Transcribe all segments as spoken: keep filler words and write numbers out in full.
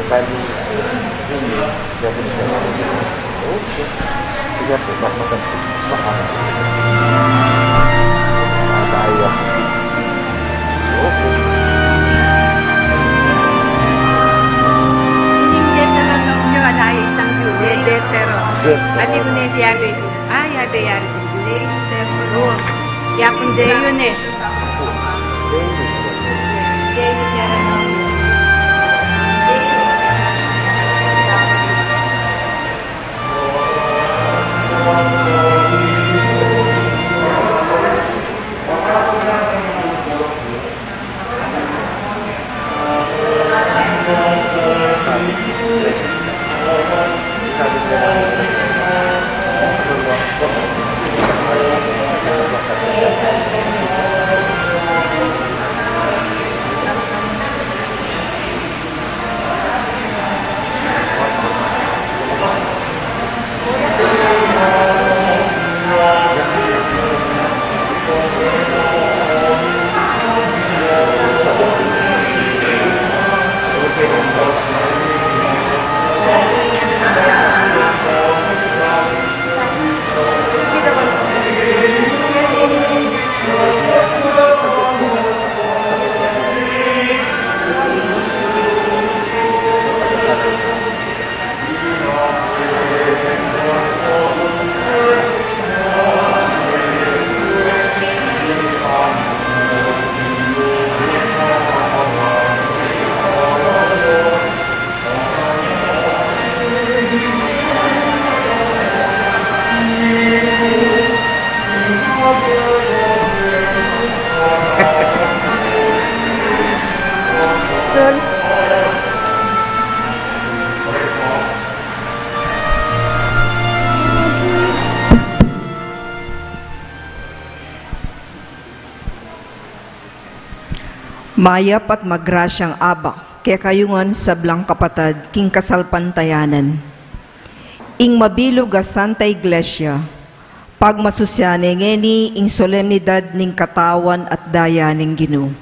Kali, ini, gabi sa. Okay. Sige po, mas masanti. Baka. Ay, ay. Okay. Yes, sir. Adi po na siya, baby. Ay, ay, ay, ay. Yapun de yun eh. Sol. Mayap at magrasyang abak kekayu ngan sablang kapatad king kasalpantayanan. Ing mabilug a Santa Iglesia, pagmasusyan ne ngeni ing solemnidad ning katawan at daya ning Ginu.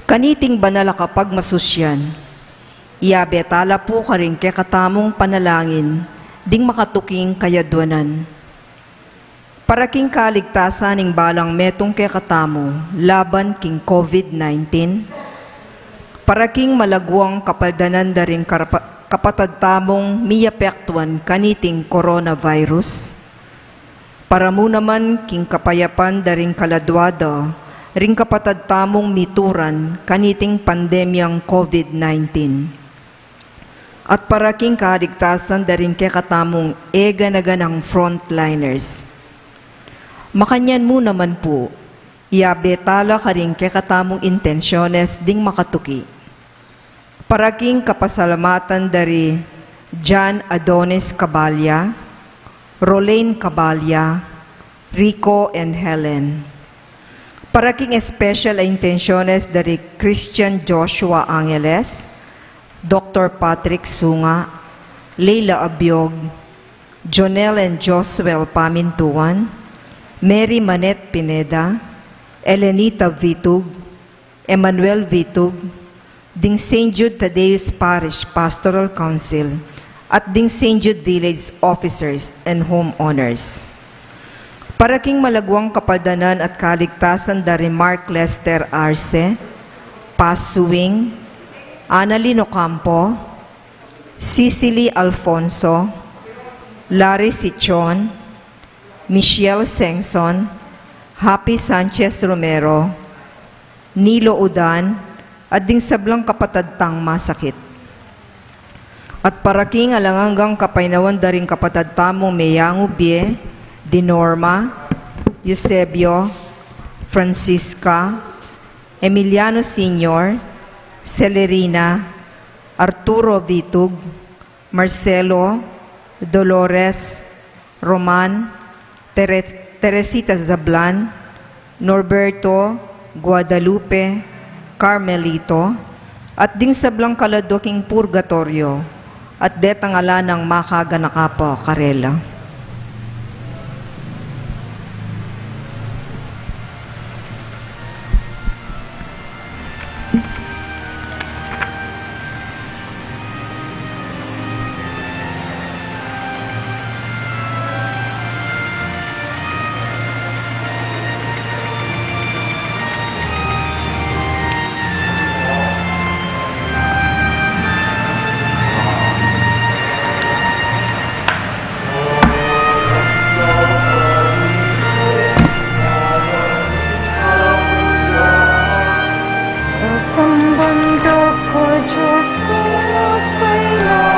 Kaniting banal a kapagmasusyan, iyabe tala pu karing kekatamung panalangin ding makatuking kayadwanan. Para king kaligtasan ning balang metung kekatamu laban king COVID nineteen, para king malagwang kapaldanan da ring karapa-, kapatad tamung miyapektuan kaniting coronavirus, para mu naman king kapayapan da ring kaladwa da ring kapatad tamung mituran kaniting pandemyang COVID nineteen. At para king kaligtasan da ring kekatamung e gana-ganang frontliners. Makanyan mu naman pu, iyabe tala karing kekatamung intensyones ding makatuki. Para king kapasalamatan da ri John Adonis Caballa, Rolane Caballa, Rico and Helen. Para king espesyal a intensyones da ri Christian Joshua Angeles, Doktor Patrick Sunga, Leila Abiog, Jonel and Josuel Pamintuan, Mary Manette Pineda, Elenita Vitug, Emmanuel Vitug, ding Saint Jude Thaddeus Parish Pastoral Council, at ding Saint Jude Village officers and homeowners. Para king malagwang kapaldanan at kaligtasan da ri Mark Lester Arce, Paz Suing, Annalyn Ocampo, Cecily Alfonso, Larry Sichon, Michelle Sengson, Happy Sanchez Romero, Nilo Udan, at ding sablang kapatad tang masakit. At para king alang anggang kapaynawan da ring kapatad tamung meyangu bie, di Norma, Eusebio, Francisca, Emiliano Senior, Celerina, Arturo Vitug, Marcelo, Dolores, Roman, Teres-, Teresita Zablan, Norberto, Guadalupe, Carmelito, at ding sablang kaladwa king purgatoryo, at detang ala nang makaganaka pa karela. Sambandok ko Diyos, tinapay na.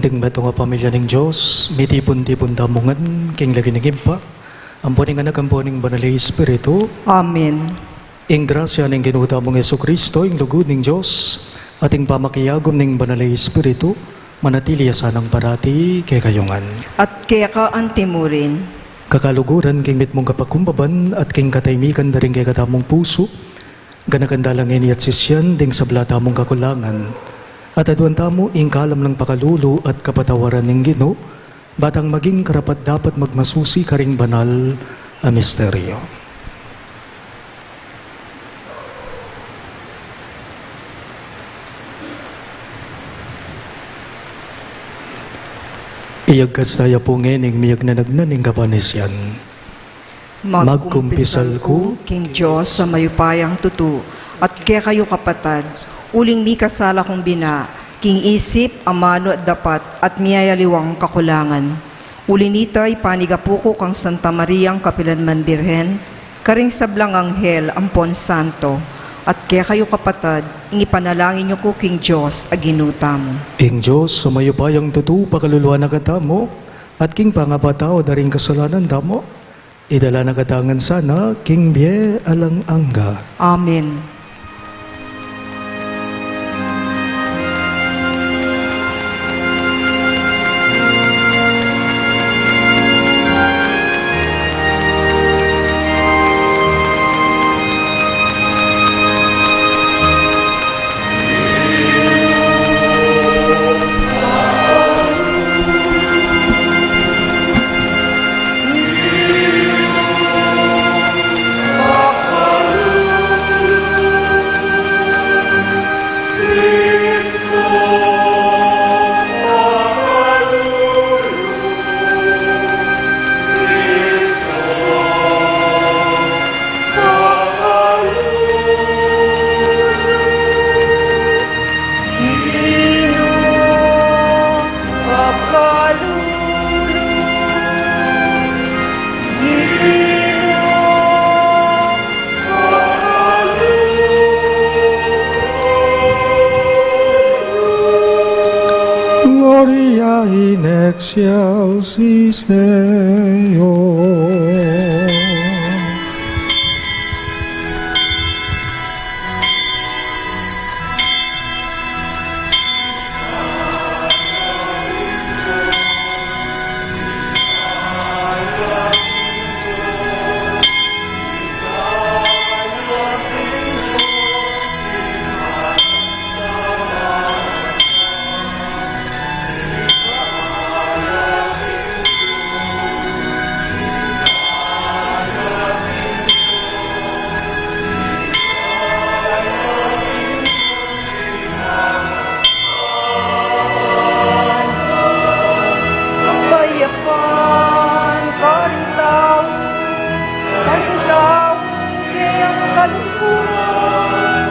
Ding metung a pamilya ning Dios, mitipun-tipun tamu ngan king lagyu ning Ibpa, ampo ning Anak, ampo ning Banal a Espiritu. Amen. Ing grasya ning Ginu tamung Jesucristo, ing lugud ning Dios, at ing pamakiagum ning Banal a Espiritu, manatili ya sanang parati kekayu ngan. At keka antimurin. Kakaluguran, king mitmung kapakumbaban at king katahimikan da ring kekatamung pusu, ganakan da la ngeni at sisian ding sabla tamung kakulangan, at aduan tamu ing kalam nang pakalulu at kapatawaran ning Ginu, ba tang maging karapat-dapat magmasusi karing banal a misteryo. Iyagkas taya pu ngening miyagnanagnan ning kapanisian. Magkumpisal ku king Dios a mayupayang tutu, at kekayu kapatad, uling mikasala kung bina, king isip, amanu at dapat, at miyayaliwang kakulangan. Uli nita, ipanigapu ku kang Santa Mariang kapilanman Birhen, karing sablang anghel ampon santo, at kekayu kapatad, ing ipanalangin yu ku king Dios a Ginu tamu. Ing Dios a mayupayang tutu pakaluluan na katamu, at king pangapat tau da ring kasalanan tamu, idala na katamu ngan sana king bie alang angga. Amen. Gloria in excelsis Deo. Kapayapan karing tau, karing tau, ing kayang kalungkutan.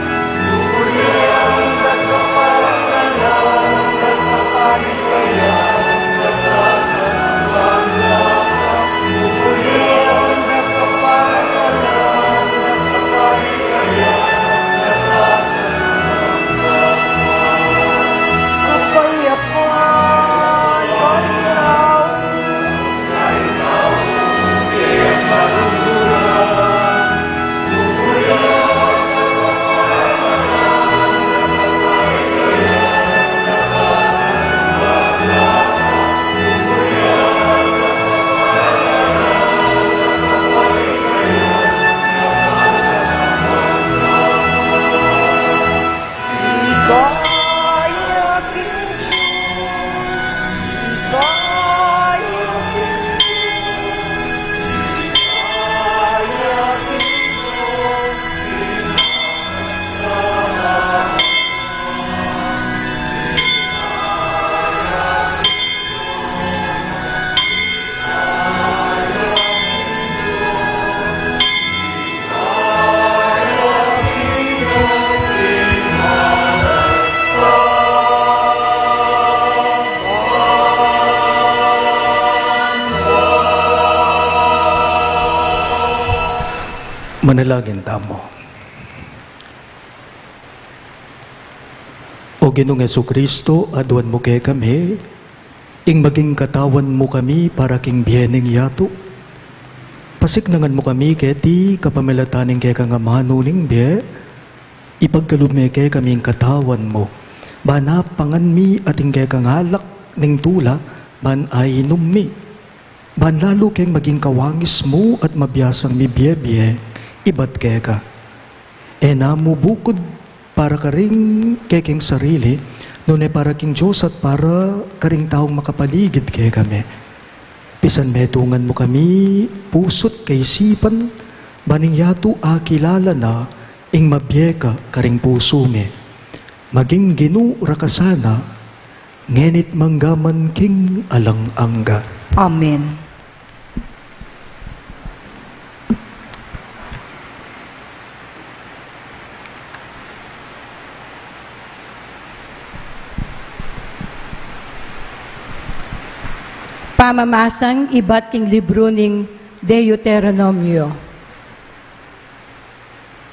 Manalangin tamu. O Ginung Jesucristo, aduan mu kekami Ing maging katawan mu kami para king bie ning yatu. Pasiknangan mu kami keti kapamilatan ning kekang amanu ning bie, ipagkalub me kekami ing katawan mu, ban apangan mi at ing kekang alak ning tula, ban ainum mi, ban lalu keng maging kawangis mu at mabiasang mibie-bie ibat keka. E na mu bukud para karing kekeng sarili, nune para king Dios at para karing taung makapaligid kekami. Pisan metungan mu kami pusu't kaisipan, ban ing yatu akilala na ing mabie ka karing pusu mi. Maging Ginu ra ka sana, ngeni't manggaman king alang angga. Amen. Pamamasang ibat king libru ning Deuteronomio.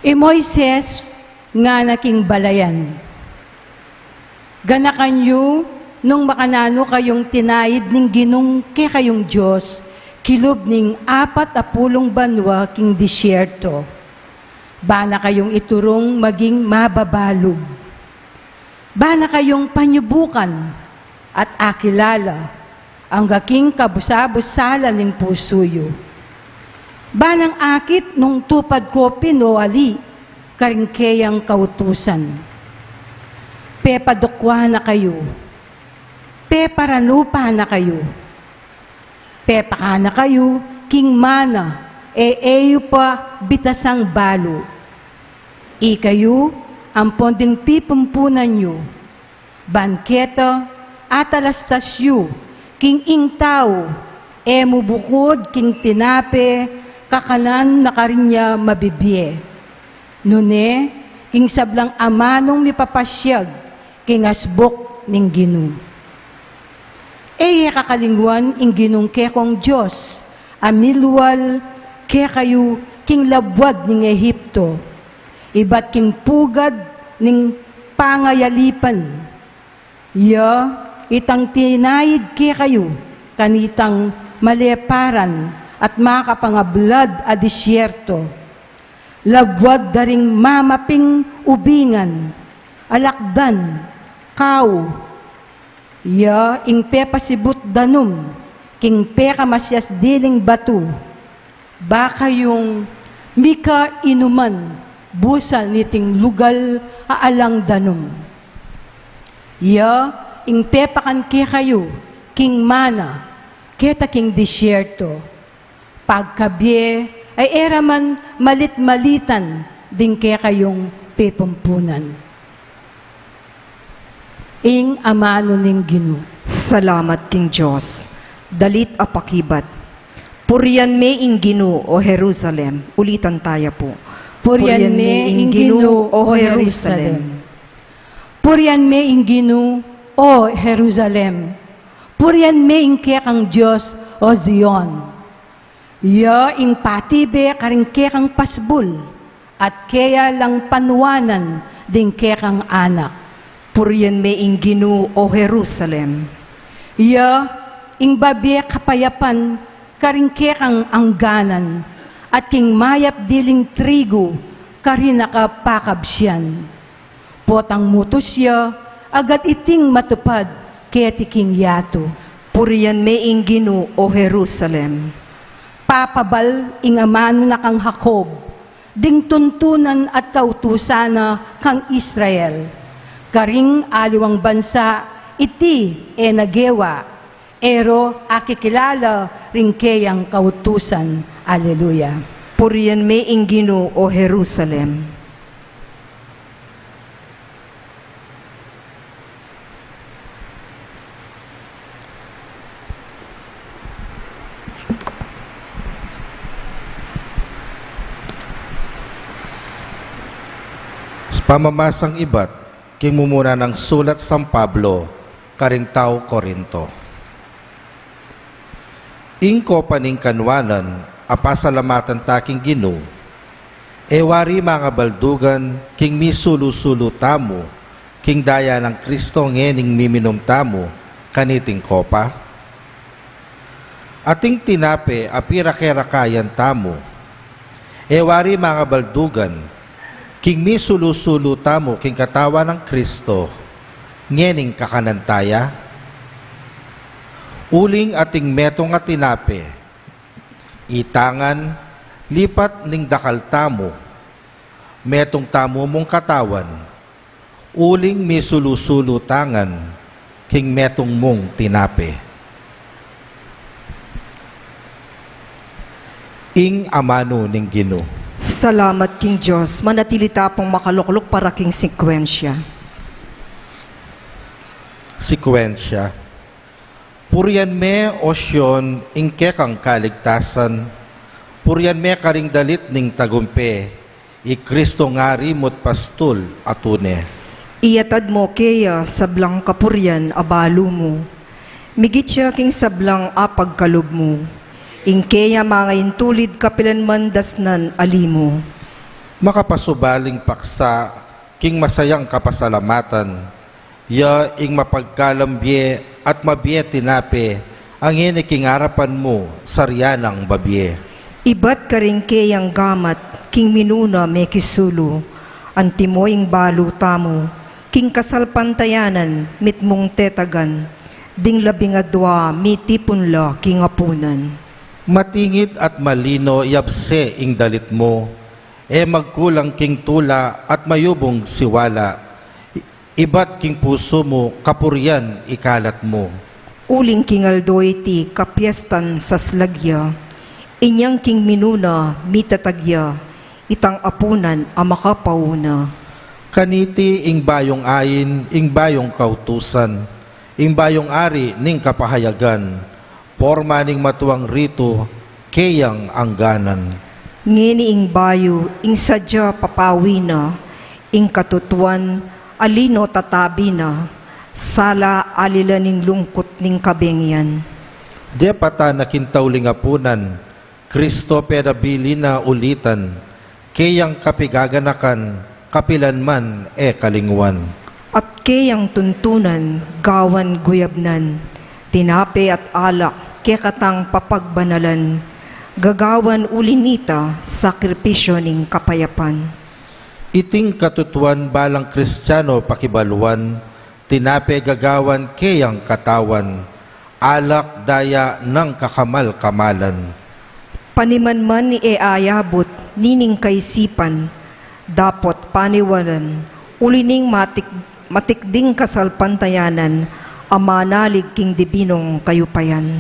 I Moises ngana king balayan. Ganakan yu nung makananu kayung tinaid ning Ginung kekayung Dios, kilub ning apat a pulung banua king disyerto. Bana kayung iturung maging mababalug. Bana kayung panyubukan at akilala angga king kabus-abus sala ning pusu yu. Banang akit nung tupad ko pin o ali karing keyang kautusan. Pepadukwa na kayu, peparanupa na kayu, pepakana kayu king mana, e, e yu pa bitasang balu. Ikayu ampon ding pipumpunan yu, ban keta atalastas yu king ing tau e mu bukud king tinape kakanan na karin ya mabibie, nune king sablang amanung mipapasyag king asbuk ning Ginu. E ye kakalingwan ing Ginung kekong Dios a milwal kekayu king labuad ning Egipto, ibat king pugad ning pangayalipan. Ya itang tinaid kekayu kanitang maleparan at makapangablad a disyerto, labuad da ring mamaping ubingan, alakdan, kau, ya ing pepasibut danum king pekamasyas diling batu, ba kayung mika inuman busal niting lugal a alang danum. Ya ing pepakan kekayu king mana keta king disyerto, pagkabie ay e ra man malit-malitan ding kekayung pepumpunan. Ing amanu ning Ginu. Salamat king Dios. Dalit a pakibat. Purian me ing Ginu, o Jerusalem. Ulitan taya pu. Purian me ing Ginu, o Jerusalem. Purian me ing Ginu, o Jerusalem. Purian me ing kekang Dios, o Zion. Ya ing patibe karing kekang pasbul, at keya lang panuanan ding kekang anak. Purian me ing Ginu, o Jerusalem. Ya ing babie kapayapan karing kekang angganan, at king mayap diling trigu karin a kapakabsian. Potang mutus ya, agad iting matupad keti king yatu. Purian me ing Ginu, o Jerusalem. Papabal ing amanu na kang Jacob, ding tuntunan at kautusan na kang Israel. Karing aliwang bansa iti e na gewa, e ro akikilala ring keyang kautusan. Aleluya. Purian me ing Ginu, o Jerusalem. Pamamasang ibat king mumuna nang sulat San Pablo karing tau Corinto. Ing kopa ning kanuanan a pasalamatan ta king Ginu, e wari mangabaldugan king misulu-sulu tamu king daya nang Kristo ngening miminum tamu, Kaniting kopa, ating tinape a pira kerakayan tamu, e wari mangabaldugan, king misulu-sulu tamu king katawan nang Kristo, ngening kakanan taya? Uling ating metung a tinape, ita ngan, lipat ning dakal tamu, metung tamu mung katawan, uling misulu-sulu ta ngan king metung mung tinape. Ing amanu ning Ginu. Salamat king Dios. Manatili ta pung makalukluk para king sekuensya. Sekuensya. Purian me, O Sion, ing kekang kaligtasan. Purian me karing dalit ning tagumpe, i Kristo ngari mu't pastul a tune. Iyatad mu keya sablang kapurian a balu mu, migit ya king sablang apagkalub mu, ing keya mangaintulid kapilan man dasnan a limu. Makapasubaling paksa king masayang kapasalamatan, ya ing mapagkalam bie at mabie tinape, a ngeni king arapan mu sarian nang babie. Ibat karing keyang gamat king minuna mekisulu, antimo ing balu tamu king kasalpantayanan mitmung tetagan, ding labing adua mitipun la king apunan. Matingit at malino yabse ing dalit mu, e magkulang king tula at mayubung siwala. Ibat king pusu mu kapurian ikalat mu. Uling king aldo iti kapiestan saslag ya, inyang king minuna mitatag ya, itang apunan a makapauna. Kaniti ing bayung ain, ing bayung kautusan, ing bayung ari ning kapahayagan, porma ning matuang ritu, keyang angganan. Ngeni ing bayu, ing sadya papawi na, ing katutuan, alino tatabi na, sala alila ning lungkut ning kabengyan. Depatan na king tauling apunan, Kristo penabili na ulitan, keyang kapigaganakan, kapilan man e kalinguan. At keyang tuntunan, gawan guyabnan, tinape at alak, kekatang papagbanalan, gagawan uli nita, sakripisyo ning kapayapan. Iting katutuan balang Kristiano pakibaluan, tinape gagawan keyang katawan, alak daya nang kakamal-kamalan. Paniman man e ayabut nining kaisipan, dapot paniwalan, uli ning matik-, matikding kasalpantayanan, a manalig king dibinung kayupayan.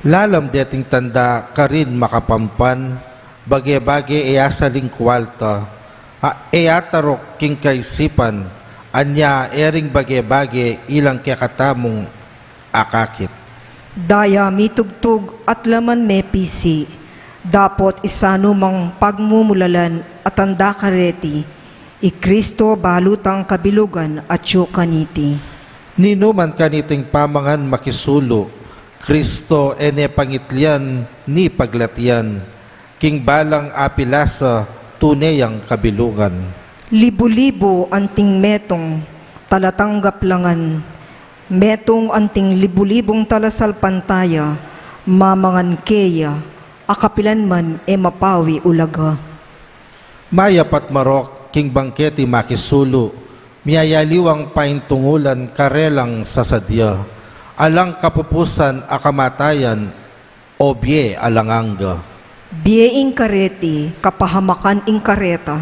Lalam deting tanda karin makapampan, bage-bage e asaling kualta, a, e ataruk king kaisipan, anya e ring bage-bage ilang kekatamung akakit. Daya mitugtug at laman mepisi, dapot isanu mang pagmumulalan a tanda kareti, i Kristo balu tang kabilugan atyu kaniti. Ninuman kaniting pamangan makisulu, Kristo e ne pangitlian ni paglatian, king balang apilasa tune yang kabilugan. Libu-libu anting metung talatanggap la ngan, metung anting libu-libung talasalpantaya, mamangan keya, a kapilan man e mapawi ulaga. Mayap at marok king bangketi makisulu, miyayaliwang paintungulan karelang sasadya, alang kapupusan a kamatayan, o bie alang angga. Bie ing kareti, kapahamakan ing kareta.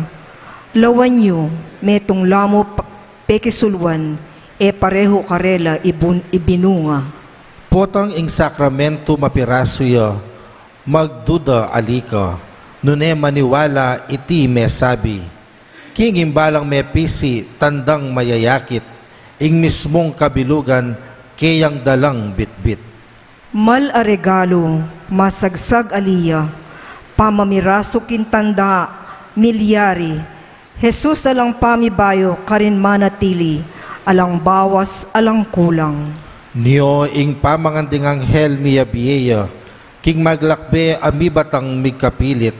Lawan yu, metung la mu pa-, pekisuluan, e parehu karela ibun-, ibinunga. Potang ing sakramentu mapirasu ya, magduda ali ka, nune maniwala iti mesabi. King imbalang mepisi tandang mayayakit, ing mismung kabilugan keyang dalang bitbit. Mal a regalu, masagsag ali ya, pamamirasu king tanda, milyari, Jesus alang pamibayu karin manatili, alang bawas, alang kulang. Nyo ing pamangan ding anghel miyabie ya, king maglakbe a mibatang migkapilit,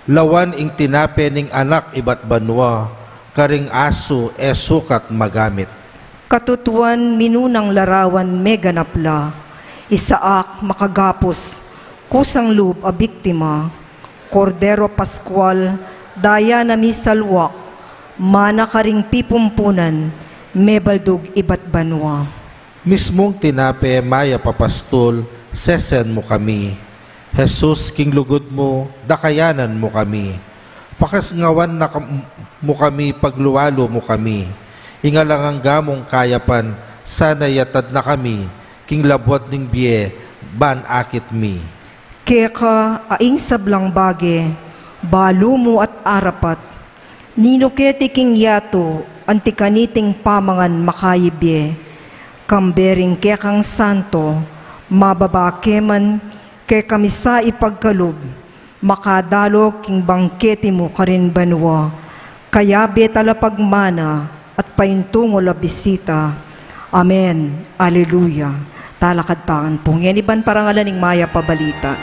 lawan ing tinape ning anak ibat banua, karing asu e sukat magamit. Katutuan, minunang larawan meganap la, Isaak makagapus, kusang lub a biktima, Kordero Paskual, daya na misalwak, mana karing pipumpunan, mebaldug ibat banua. Mismung tinape mayap a pastul, sesen mu kami. Jesus, king lugud mu, dakayanan mu kami. Pakasngawan na kam-, mu kami, paglualu mu kami. Ing alang angga mung kayapan, sana yatad na kami, king labuad ning bie, ban akit mi. Keka a ing sablang bage, balu mu at arapat, ninu keti king yatu, anti kaniting pamangan makayibie, kambe ring kekang santo, mababa ke man, kekami sa ipagkalub, makadalo king bangketi mu karin banua, kayabe talapagmana, at paintungul a bisita. Amen. Aleluya. Talakad tamu pu ngeni ban parangalan ing mayap a balita.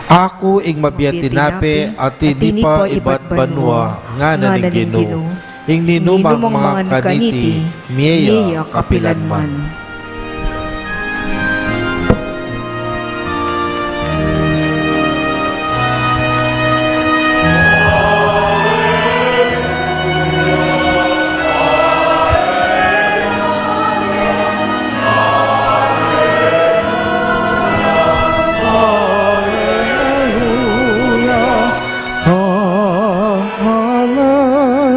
Aku ing mabie a tinape a tinipa ibat banua, ngana ning Ginu. Ing ninumang mangan kaniti, mie ya kapilan man.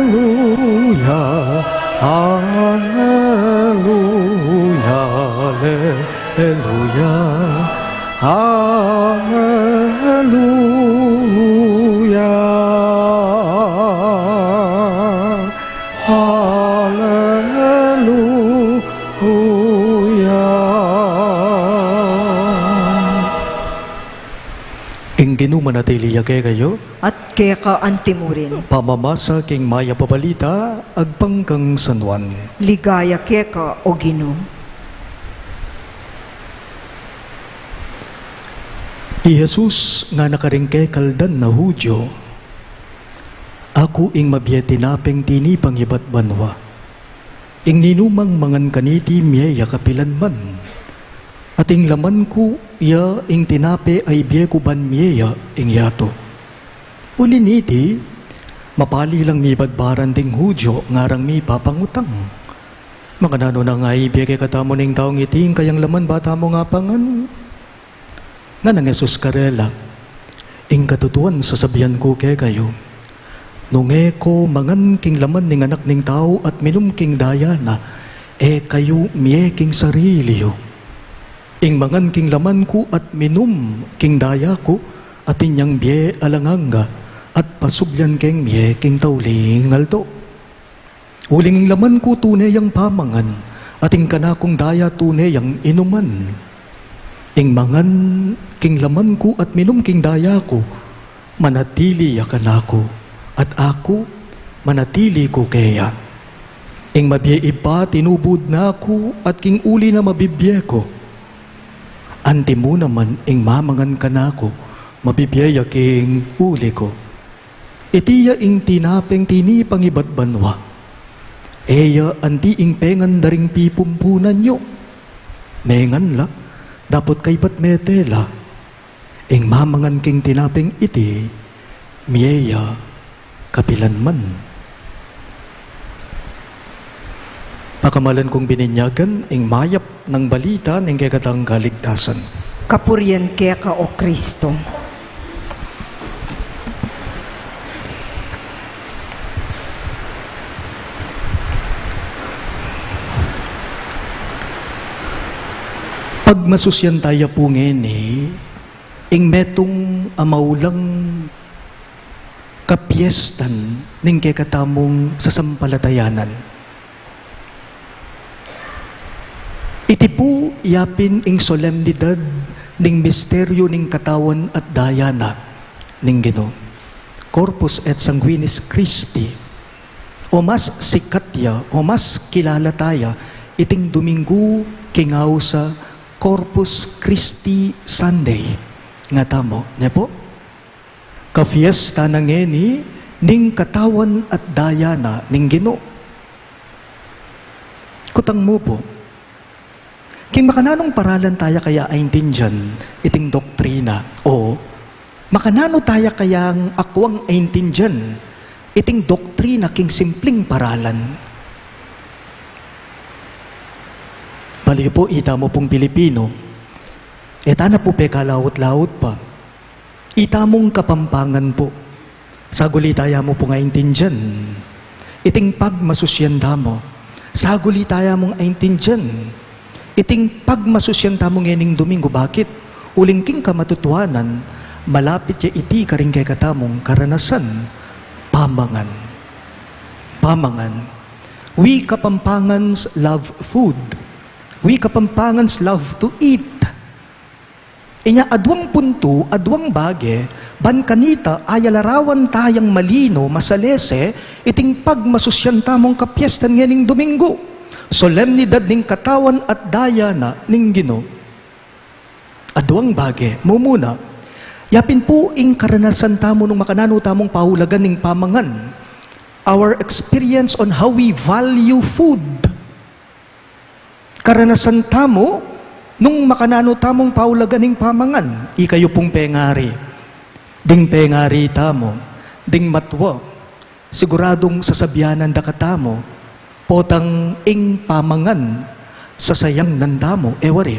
Aleluya, aleluya, aleluya, aleluya, aleluya. Ing Ginu manatili ya kekayu. At keka antimurin. Pamamasa king mayap a balita agpang kang San Juan. Ligaya keka, O Ginu. I Jesus ngana karing kekaldan a Judio, Aku ing mabie tinapeng tinipang ibat banua. Ing ninumang mangan kaniti mie ya kapilan man. At ing laman ku ya ing tinape a ibie ku ban mie ya ing yatu. Uli niti, mapali lang mibadbaran ding Judio ngarang mipapangutang, Makananu na nga ibie kekatamu ning taung iti ing kayang laman ba tamu ngan pangan? Ngana nang Jesus karela, Ing katutuan sasabian ku kekayu, nung e ko mangan king laman ning Anak ning Tau at minum king daya na, e kayu mie king sarili yu. Ing mangan king laman ku at minum king daya ku, atin yang bie alang angga, at pasublian keng mie king tauling aldo. Uling ing laman ku tune yang pamangan, at ing kanakung daya tune yang inuman. Ing mangan king laman ku at minum king daya ku, manatili ya kanaku, at aku manatili ku keya. Ing mabie Ibpa tinubud na ku, at king uli na mabibie ku. Antimu naman ing mamangan kanaku, mabibie ya king uli ku. Iti ya ing tinapeng tinipang ibat banua. E ya anti ing pengan da ring pipumpunan yu. Mengan la, dapot kaybat mete la. Ing mamangan king tinapeng iti, mie ya kapilan man. Pakamalan kung bininyagan, ing mayap nang balita ning kekatang kaligtasan. Kapurian keka, O Kristo. Pagmasusyan taya pu ngeni ing metung a maulang kapiestan ning kekatamung sasampalatayanan. Iti pu yapin ing solemnidad ning misteryu ning katawan at daya na ning Ginu, Corpus et Sanguinis Christi, o mas sikat ya, o mas kilala taya iting Duminggu king ausa Corpus Christi Sunday. Nga tamu, ne pu? Kafiesta na ngeni ning katawan at daya na ning Ginu. Kutang mu pu, king makananung paralan taya kaya aintindian iting doktrina? O makananu taya kayang akwang aintindian iting doktrina king simpling paralan? Bale pu, itamu pung Pilipinu, e tana pu pekalaut-laut pa. Itamung Kapampangan pu, sagulita ya mu pung aintindian iting pagmasusyan tamu. Sagulita ya mung aintindian iting pagmasusyan tamu ngening Duminggu. Bakit? Uling king kamatutuanan, malapit ya iti karing kekatamung karanasan, pamangan. Pamangan. We Kapampangans love food. We Kapampangans love to eat. Inya aduang puntu, aduang bage, ban kanita aya larawan tayang malino, masalese, iting pagmasusyan tamung kapiestan ngening Duminggu, solemnidad ning katawan at daya na ning Ginu. Aduang bage, mumuna, yapin pu ing karanasan tamu nung makananu tamung paulagan ning pamangan. Our experience on how we value food. Karanasan tamu nung makananu tamung paulagan ning pamangan. Ikayu pung pengari, ding pengari tamu, ding matua, siguradung sasabianan da katamu, potang ing pamangan sasayangnan tamu, e wari?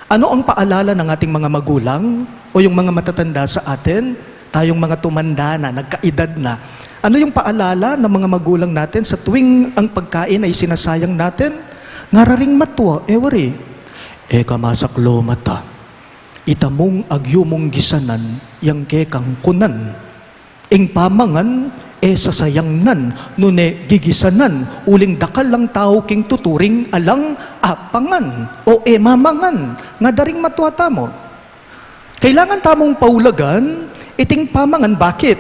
Ano ang paalala ng ating mga magulang o yung mga matatanda sa atin? Tayong mga tumanda na, nagkaedad na. Ano yung paalala ng mga magulang natin sa tuwing ang pagkain ay sinasayang natin? Ngara ring matua, e wari, e ka masak lomata. Ita mung agyu mung gisanan yang kekang kunan. Ing pamangan e sasayangnan, nune gigisanan, uling dakal lang tau king tuturing alang apangan o e mamangan, ngada ring matua tamu. Kailangan tamung paulagan iting pamangan. Bakit?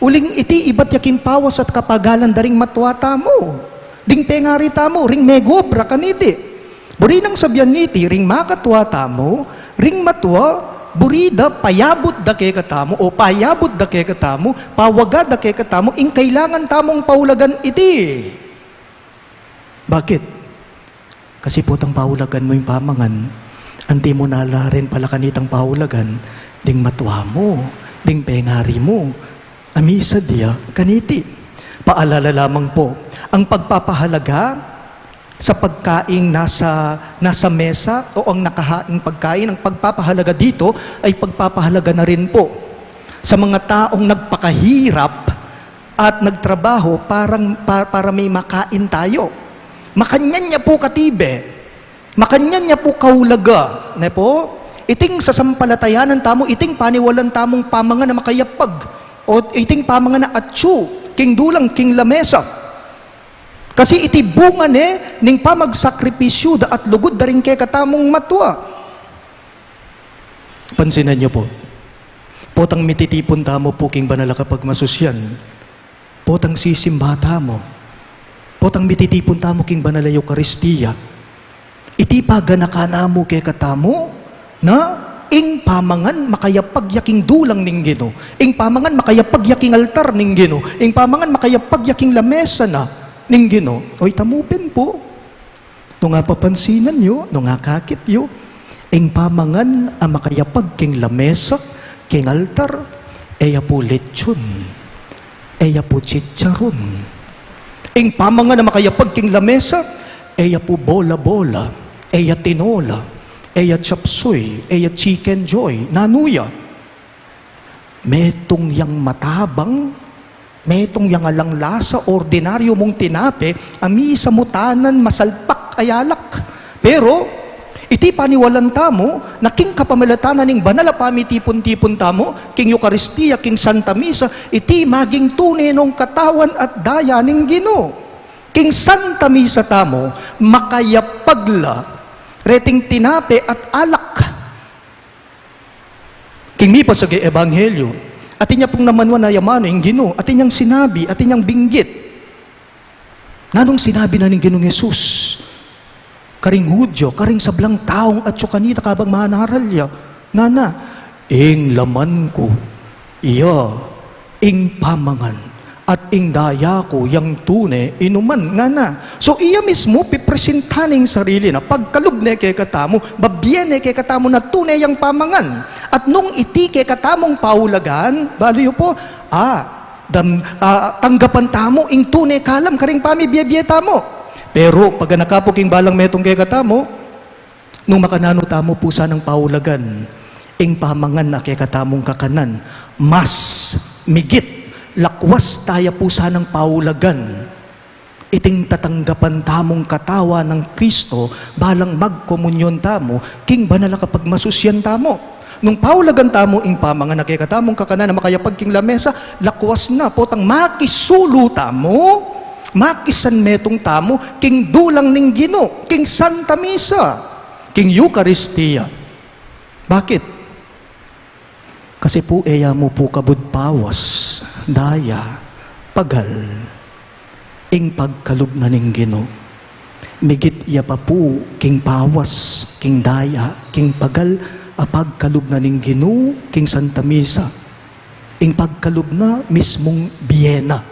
Uling iti ibat ya king pawas at kapagalan da ring matua tamu, ding pengari tamu, ring megobra kaniti. Buri nang sabian niti, ring makatua tamu, ring matua, buri da payabut da kekatamu, o payabut da kekatamu, pawaga da kekatamu ing kailangan tamung paulagan iti. Bakit? Kasi potang paulagan mu ing pamangan, anti mu na la rin pala kanitang paulagan ding matua mu, ding pengari mu, a misa dia kaniti. Paalala lamang po, ang pagpapahalaga sa pagkaing nasa, nasa mesa o ang nakahaing pagkain, ang pagpapahalaga dito ay pagpapahalaga na rin po sa mga taong nagpakahirap at nagtrabaho parang, pa, para may makain tayo. Makanyan ya po katibe, makanyan ya po kaulaga, ne po? Iting sasampalatayanan tamu, iting paniwalan tamung pamangan na makayapag, o iting pamangan na atyu king dulang, king lamesa. Kasi iti bunga ne ning pamagsakripisyu da at lugud da ring kekatamung matua. Pansinan yu po, potang mititipun tamu po king banal a kapagmasusyan, potang sisimba tamu, potang mititipun tamu king banal a Eukaristia, iti paganakan na mu kekatamu na ing pamangan makayapag ya king dulang ning Ginu, ing pamangan makayapag ya king altar ning Ginu, ing pamangan makayapag ya king lamesa na ning Ginu. O ita mu pin po, nung apapansinan yu, nung akakit yu, ing pamangan a makayapag king lamesa, king altar, e ya po lechon, e ya po chicharon. Ing pamangan a makayapag king lamesa, e ya po bola-bola, e ya tinola, e ya chop suey, e ya chicken joy. Nanu ya? Metung yang matabang, metung yang alang lasa, ordinaryu mung tinape, a misa mu tanan masalpak a yalak. Pero Iti paniwalan tamu, na king kapamilatan na ning banal a pamitipun-tipun tamu, king Eukaristia, king Santa Misa, iti maging tune nong katawan at daya ning Ginu. King Santa Misa tamu, makayapag la reting tinape at alak. King mipasage ebanghelyo, atin ya pung namanuan a amanu ing Ginu, atin yang sinabi, atin yang binggit. Nanung sinabi na ning Ginung Jesus karing Hudyo, karing sablang taung atyu kanita kabang manaral ya? Ngana, ing laman ku, iya ing pamangan, at ing daya ku yang tune inuman, ngana. So, iya mismu pipresentan ing sarili na pagkalub ne kekatamu, babie ne kekatamu na tune yang pamangan. At nung iti kekatamung paulagan, balu yu pu, ah, dam, ah, tanggapan tamu ing tune kalam karing pamibie-bie tamu. Pero pag anakapu king balang metung kekatamu, nung makananu tamu pu sanang paulagan ing pamangan a kekatamung kakanan, mas migit, lakwas taya pu sanang paulagan iting tatanggapan tamung katawan nang Kristo, balang magkomunyon tamu king banal a kapagmasusyan tamu. Nung paulagan tamu ing pamangan a kekatamung kakanan a makayapag king lamesa, lakwas na, potang makisulu tamu, makisanmetung tamu king dulang ning Ginu, king Santa Misa, king Eukaristia. Bakit? Kasi pu, e ya mu pu kabud pawas, daya, pagal ing pagkalub na ning Ginu. Migit ya pa pu king pawas, king daya, king pagal a pagkalub na ning Ginu king Santa Misa. Ing pagkalub na, mismung bie na,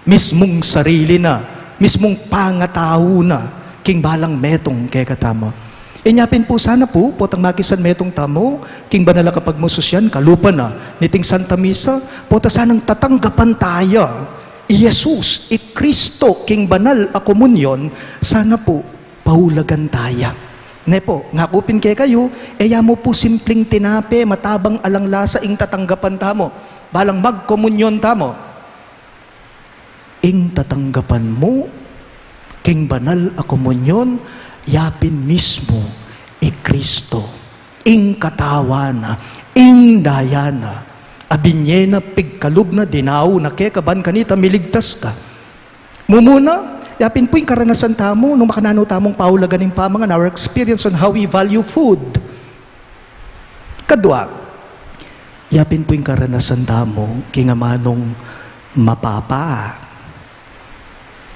mismung sarili na, mismung pangatau na king balang metung kekatamu. Inya pin pu sana pu, potang makisanmetung tamu king banal a kapagmasusyan, kalupa na niting Santa Misa, pota sanang tatanggapan taya i Jesus, i Kristo king banal a komunyon, sana pu paulagan taya. Ne pu, ngaku pin kekayu, e ya mu pu simpling tinape, matabang alang lasa ing tatanggapan tamu balang magkomunyon tamu. Ing tatanggapan mu king banal a komunyon, ya pin mismu i Kristo, ing katawan na, ing daya na, a binie na, pigkalub na, dinau na keka ban kanita miligtas ka. Mumuna, ya pin pu ing karanasan tamu nung makananu tamung paulagan ing pamangan, our experience on how we value food. Kadua, ya pin pu ing karanasan tamu king amanung mapapa.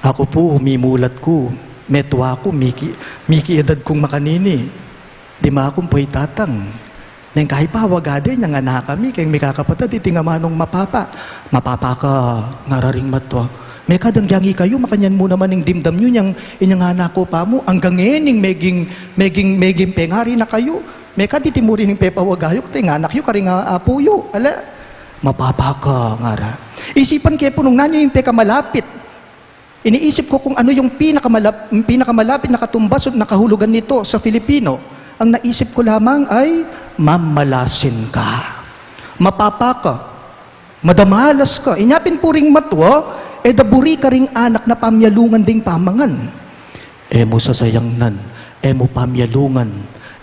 Aku pu, mimulat ku, metua ku, miki, miki edad kung makanini. Dima kung puy tatang. Neng kayi pa, waga de, inyang anak kami, keng mikakapatad, iting amanung mapapa. Mapapa ka, ngara ring matua. Mekad anggyang ikayu, makanyan mu naman ing dimdam yu, inyang, inyang anak ku pa mu, anggang e ning meging, meging, meging pengari na kayu. Mekad iti mu rin ing pepawaga yu karing anak yu, karing a-, apu yu, ala. Mapapa ka, ngara. Isipan ke pu nung nanu ing pekamalapit. Iniisip ku kung ano yung pinakamalap-, pinakamalapi na katumbas o na kahulugan nito sa Filipino. Ang naisip ku lamang ay mamalasin ka. Mapapa ka. Madamalas ka. Inya pin pu ring matua, e da buri karing anak na pamyalungan ding pamangan. E mu sasayangnan, e mu pamyalungan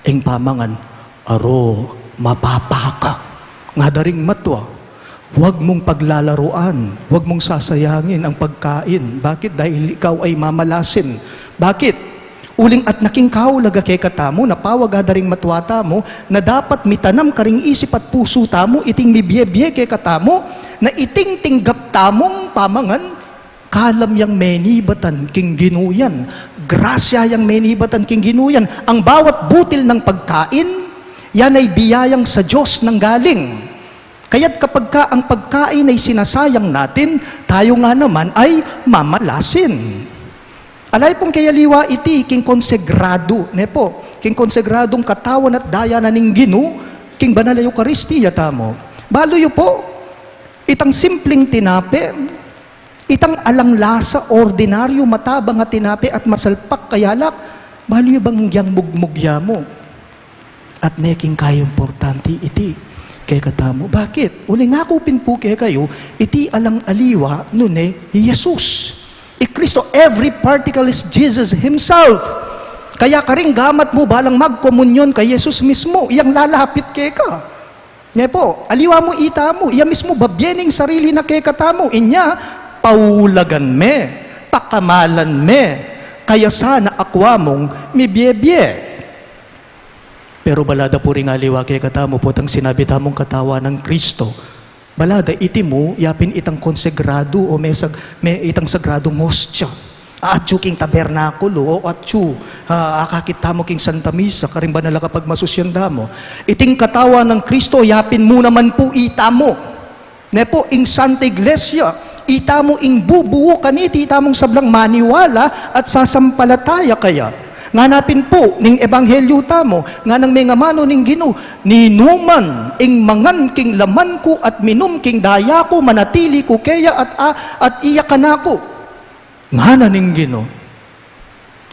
ing pamangan, aro, mapapa ka. Ngara ding matua, huwag mung paglalaruan, huwag mung sasayangin ang pagkain. Bakit? Dahil ikaw ay mamalasin. Bakit? Uling atna king kaulaga kekatamu, na pawaga da ring matua tamu, na dapat mitanam karing isip at pusu tamu iting mibie-bie kekatamu, na iting tinggap tamung pamangan, kalam yang menibatan king Ginu yan. Grasya yang menibatan king Ginu yan. Ang bawat butil ng pagkain, yan ay biyayang sa Diyos nanggaling. Kaya't kapag ka ang pagkain ay sinasayang natin, tayo nga naman ay mamalasin. Alay pung kayaliwa iti, king konsegradu, ne pu? King konsegradung katawan at daya na ning Ginu, king banal a Eukaristia tamu. Balu yu pu, itang simpling tinape, itang alang lasa, ordinaryu, matabang a tinape at masalpak a alak, balu yu bang anggyang mugmug ya mu? At ne king kaimportante iti kekatamu. Bakit? Uling ngaku pin pu kekayu, iti alang aliwa nune i Jesus. I Kristo, every particle is Jesus himself. Kaya karing gamat mu balang magkomunyon kay Jesus mismu, iyang lalapit keka. Ne pu, aliwa mu itamu, iya mismu babie ning sarili na kekatamu, inya, paulagan me, pakamalan me, kaya sana akwa mung mibiebie. Pero bala da pu ring aliwa kekatamu, potang sinabi tamung katawan nang Kristo, bala da iti mu, yapin itang konsegradu o me sag-, me itang sagradung hostia. Atyu king tabernakulu, o atyu, ah, akakit tamu king Santa Misa, karing banal a kapagmasusyan tamu. Iting katawan nang Kristo, yapin mu naman pu itamu. Ne pu, ing Santa Iglesia, itamu ing bubuo kaniti, itamung sablang maniwala at sasampalataya kaya. Ngana pin pu ning ebanghelyu tamu, nganang mengamanu ning Ginu, ninuman ing mangan king laman ku at minum king daya ku, manatili ku keya at, a-, at iya kanaku. Ngana ning Ginu,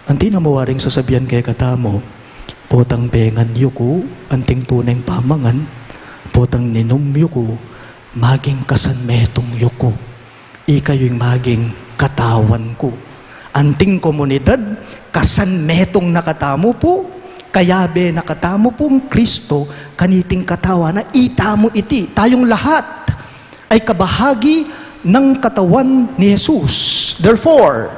anti na mu waring sasabian kekatamu, potang pengan yu ku, anting tuneng pamangan, potang ninum yu ku, maging kasanmetung yu ku. Ikayu ing maging katawan ku. Anting komunidad, kasanmetung na katamu pu, kayabe na katamu pung Kristo, kaniting katawan na itamu iti, tayung lahat ay kabahagi ng katawan ni Jesus. Therefore,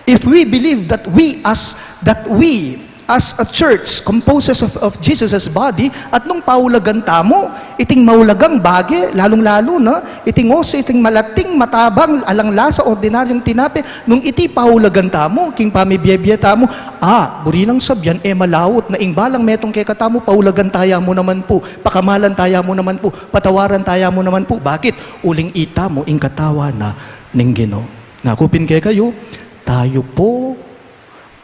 if we believe that we as, that we as a church composes of, of Jesus' body, at nung paulagan tamu, iting maulagang bage, lalung-lalu na, iting ose, iting malating, matabang, alang lasa, ordinaryung tinape, nung iti paulagan tamu, king pamibiebie tamu, a, buri nang sabian, e malaut na ing balang metung kekatamu, paulagan taya mu naman pu, pakamalan taya mu naman pu, patawaran taya mu naman pu. Bakit? Uling itamu ing katawan na ning Ginu. Naku pin kekayu, tayu pu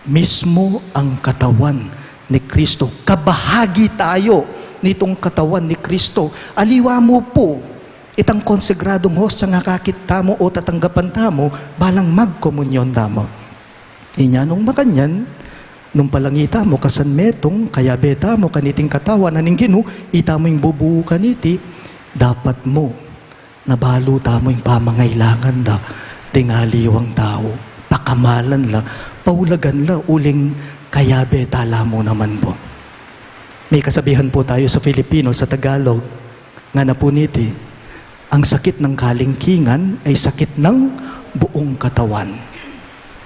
mismu ang katawan ni Kristo. Kabahagi tayu nitung katawan ni Kristo. Aliwa mu pu, itang konsagradung hostiang akakit tamu o tatanggapan tamu, balang magkomunyon tamu. Inya nung makanyan, nung palangi tamu, kasanmetung, kayabe tamu, kaniting katawan na ning Ginu, itamu ing bubuo kaniti, dapat mu na balu tamu ing pamangailangan da ding aliwang tau. Pakamalan la, paulagan la, uling kayabe tala mu naman pu. May kasabihan pu tayu sa Filipino, sa Tagalog, ngana pu niti, ang sakit ng kalingkingan ay sakit ng buong katawan.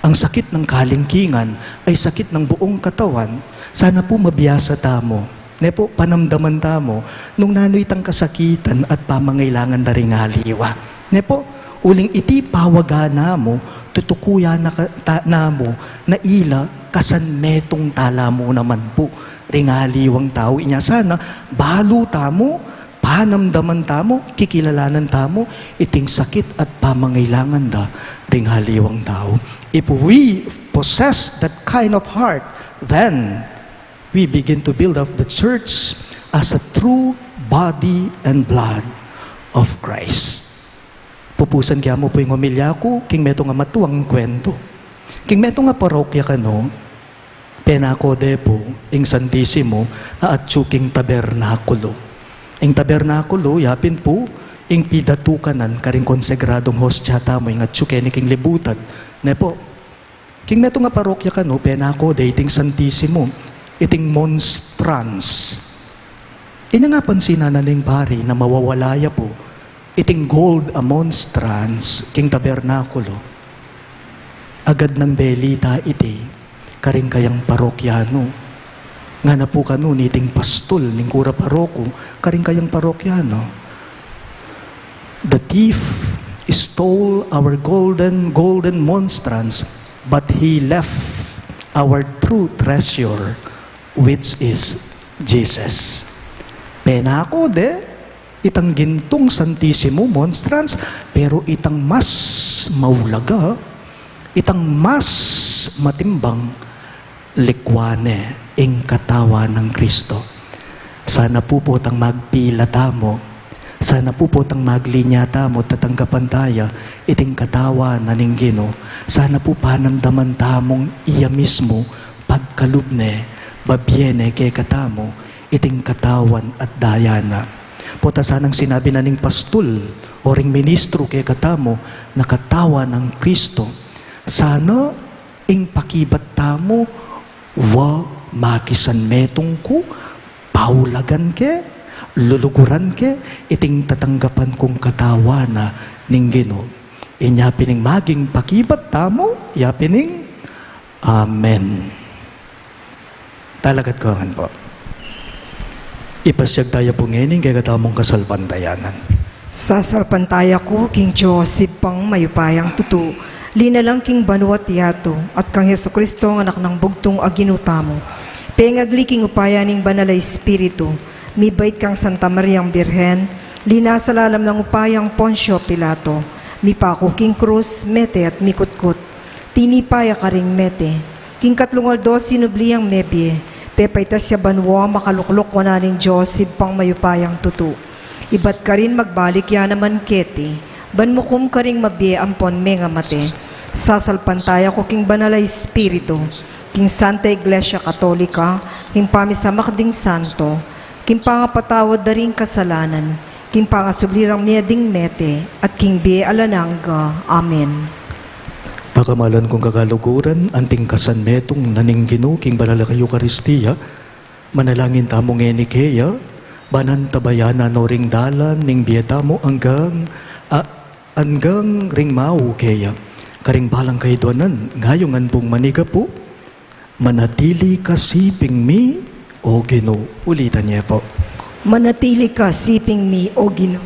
Ang sakit ng kalingkingan ay sakit ng buong katawan. Sana pu mabiasa tamu. Ne pu, panamdaman tamu nung nanu itang kasakitan at pamangailangan da ring aliwa. Ne pu, uling iti pawaga namu, tutukuyan na ka-, ta-, namu na ila kasanmetung tala mu naman pu ring aliwang tau. Inya sana, balu tamu, panamdaman tamu, kikilalanan tamu iting sakit at pamangailangan da ring aliwang tau. If we possess that kind of heart, then we begin to build up the church as a true body and blood of Christ. Pupusan ke mu pu ing homilya ku king metung a matuang kuwentu. King metung a parokya kanu, penakode pu ing Santisimo a atyu king tabernakulu. Ing tabernakulu, yapin pu ing pidatukanan karing konsagradung hostia tamu, ing atyu keni king libutan. Ne pu, king metung a parokya kanu, penakode iting Santisimo, iting monstrance. Inya nga pansinan na ning pari na mawawala ya pu iting gold a monstrance king tabernakulu. Agad nang belita iti karing kayang parokyanu. Ngana pu kanu niting pastul ning kura paroku karing kayang parokyanu, "The thief stole our golden, golden monstrance, but he left our true treasure, which is Jesus." Penakode itang gintung Santisimo monstrance, pero itang mas maulaga, itang mas matimbang, likwan ne ing katawan nang Kristo. Sana pu potang magpila tamu, sana pu potang maglinya tamu, tatanggapan taya iting katawan na ning Ginu. Sana pu panamdaman tamung iya mismu pagkalub ne, babie ne kekatamu iting katawan at daya na. Pota sanang sinabi na ning pastul o ring ministru kekatamu na katawan nang Kristo, sana ing pakibat tamu Wa, makisan metung ku, paulagan ke, luluguran ke, iting tatanggapan kung katawan na ning Ginu. Inya pin ing maging pakibat tamu, ya pin ing Amen. Talagat ko ngan po. Ipasyag taya pu ngeni ing kekatamung kasalpantayanan. Sasalpantaya ku king Dios, Ibpang mayupayang tutu, linalang king banua't yatu, at kang Jesucristo, Anak nang bugtung, a Ginu tamu. Pengagli king upaya ning Banal a Espiritu, mibait kang Santa Mariang Birhen, linasa lalam nang upayang Poncio Pilato, mipaku king krus, mete at mikutkut. Tinipa ya karing mete. King katlung aldo sinubli yang mebie. Pepaitas ya banua, makalukluk wanan ning Dios, Ibpang mayupayang tutu. Ibat karin magbalik ya naman keti, ban mukum karing mabie ampon mengamate. Sasalpantaya ku king Banal a Espiritu, king Santa Iglesia Katolika, king pamisamak ding santo, king pangapatawad da ring kasalanan, king pangasubli rang mie ding mete, at king bie alang angga. Amen. Pakamalan kung kakaluguran, anting kasan metung na ning Ginu king Banal a Eukaristia, manalangin tamu ngeni keya, ban antabayanan no ring dalan ning bie tamu anggang, a, anggang ring mau keya. Karing balang kaiduanan, ngayungan pung manigapu, Manatili ka siping mi, O Ginu. Ulitan ye pu. Manatili ka siping mi, O Ginu.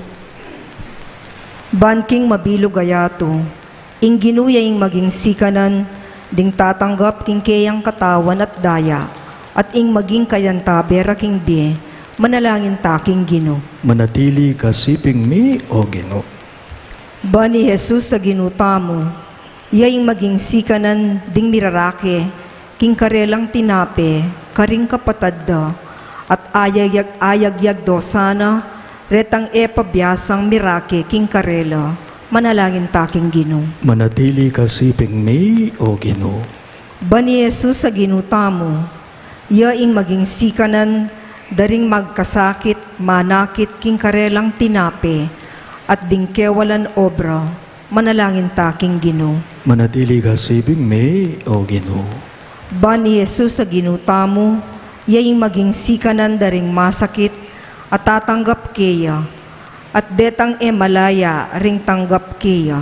Ban king mabilug a yatu, ing Ginu ya ing maging sikanan ding tatanggap king keyang katawan at daya, at ing maging kayantabe ra king bie, manalangin ta king Ginu. Manatili ka siping mi, O Ginu. Ban i Jesus a Ginu tamu, ya ing maging sikanan ding mirarake king karelang tinape karing kapatad da, at ayagyag, ayagyag do sana retang e pabiasang mirake king karela. Manalangin ta king Ginu. Manatili ka siping mi, O Ginu. Ban i Jesus a Ginu tamu, ya ing maging sikanan da ring magkasakit, manakit king karelang tinape, at ding kewalan obra, manalangin ta king Ginu. Manatili ka siping mi, O Ginu. Ban i Jesus a Ginu tamu, ya ing maging sikanan da ring masakit, a tatanggap keya, at detang e malaya ring tanggap keya,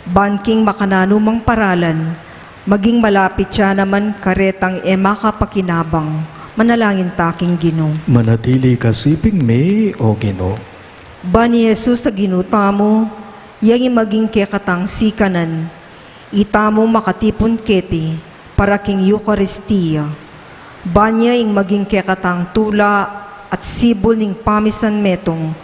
ban king makananumang paralan, maging malapit ya naman karetang e makapakinabang. Manalangin ta king Ginu. Manatili ka siping mi, O Ginu. Ban i Jesus a Ginu tamu, ya ing maging kekatang sikanan, itamu makatipun keti para king Eukaristia. Ban ya ing maging kekatang tula at sibul ning pamisan metung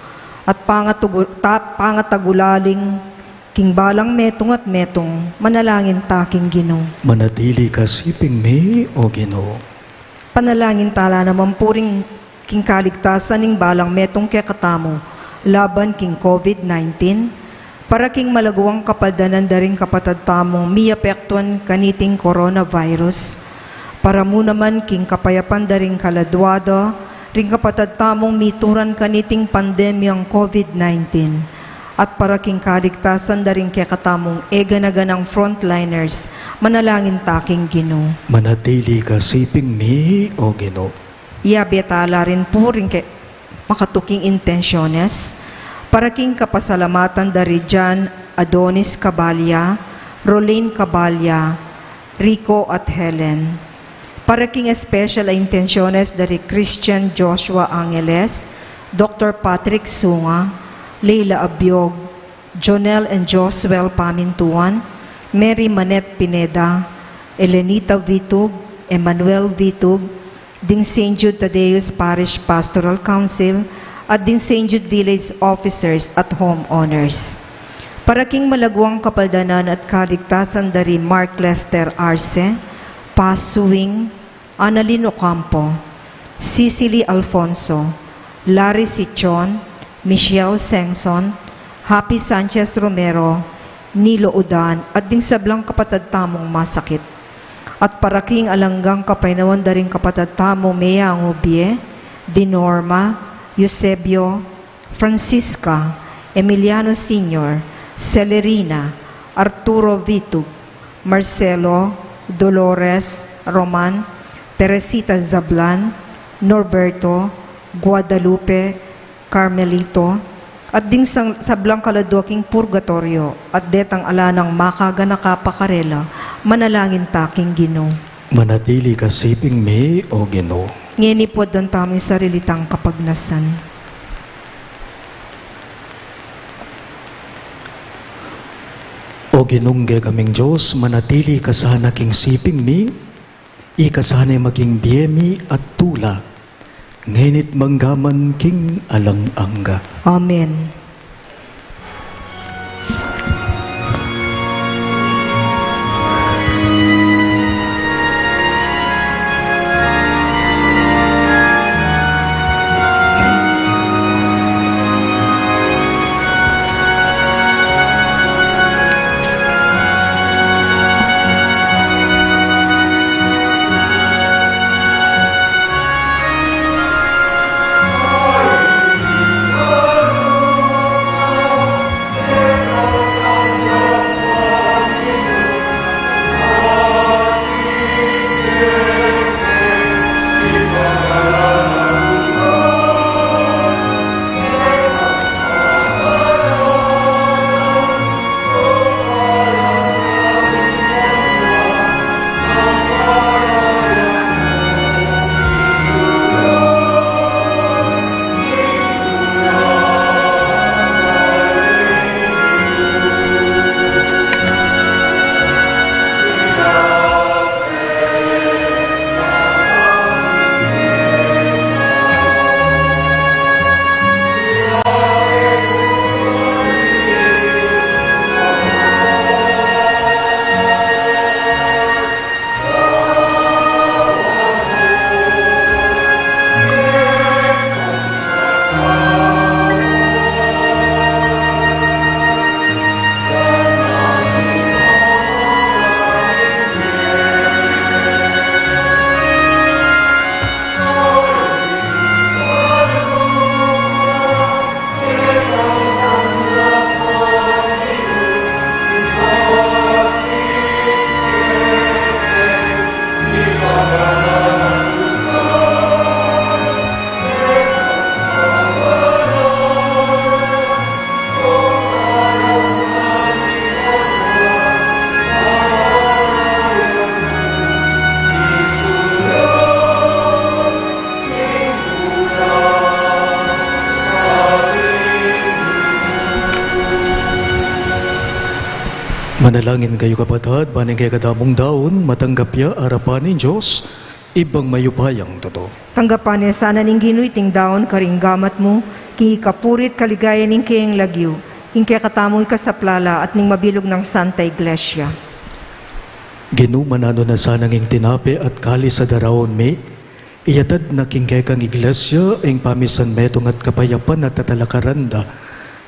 at pangatugu-, ta-, pangatagulaling king balang metung at metung. Manalangin ta king Ginu. Manatili ka siping mi, O Ginu. Panalangin ta la naman pu ring king kaligtasan ning balang metung kekatamu laban king COVID nineteen, para king malaguang kapaldanan da ring kapatad tamung miapektuan kaniting coronavirus, para mu naman king kapayapan da ring kaladua da ring kapatad tamung mituran kaniting pandemyang COVID nineteen, at para king kaligtasan da ring kekatamung e gana-ganang frontliners. Manalangin ta king Ginu. Manatili ka siping mi, O Ginu. Yabe ta la rin pu ring ke-, makatuking intensyones, para king kapasalamatan da ri Jan Adonis Caballa, Rolin Caballa, Rico at Helen. Para king espesyal a intensyones da ri Christian Joshua Angeles, Doktor Patrick Sunga, Leila Abiog, Jonel and Josuel Pamintuan, Mary Manette Pineda, Elenita Vitug, Emmanuel Vitug, ding Saint Jude Thaddeus Parish Pastoral Council, at ding Saint Jude Village Officers at Homeowners. Para king malaguang kapaldanan at kaligtasan da ri Mark Lester Arce, Paz Suing, Annalyn Ocampo, Cecily Alfonso, Larry Sichon, Michelle Sengson, Happy Sanchez Romero, Nilo Udan, at ding sablang kapatad tamung masakit. At para king alang anggang kapaynawan da ring kapatad tamung meyangu bie, di Norma, Eusebio, Francisca, Emiliano Senior, Celerina, Arturo Vitug, Marcelo, Dolores, Roman, Teresita Zablan, Norberto, Guadalupe, Carmelito, at ding sang-, sablang kaladua king purgatorio, at detang ala nang makaganaka pa karela, manalangin ta king Ginu. Manatili ka siping mi, O Ginu. Ngeni pu aduan tamu ing sarili tang kapagnasan. O Ginung kekaming Dios, manatili ka sana king siping mi, ika sana maging bie mi at tula, ngeni't manggaman king alang angga. Amen. Manalangin kayu, kapatad, ban ing kekadamung daun matanggap ya arapan ning Dios, Ibpang mayupayang tutu. Tanggapan na sana ning Ginu iting daun karing gamat mu, king ikapuri't kaligayan ning keyang lagyu, king kekatamung ikasaplala at ning mabilug nang Santa Iglesia. Ginu, mananu na sana ing tinape at kalis a daraun mi, iyatad na king kekang Iglesia ing pamisan metung at kapayapan at tatalakaran da,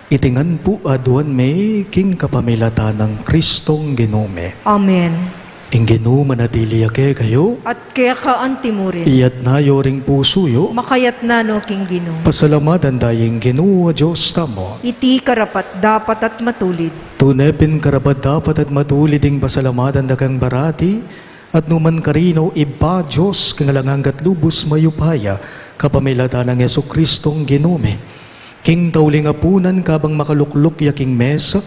iti ngan pu aduan mi king kapamilatan nang Kristong Ginu mi. Amen. Ing Ginu manatili ya kekayu. At keka antimurin. Iyatna yu ring pusu yu. Makayatna no king Ginu. Pasalamatan da ing Ginu a Dios tamu. Iti karapat-dapat at matulid. Tune pin karapat-dapat at matulid ing pasalamatan da kang parati, at nukarin man, Ibpa, Dios king alang angga at lubus mayupaya, kapamilatan nang Jesukristong Ginu mi. King tauling apunan kabang makalukluk ya king mesa,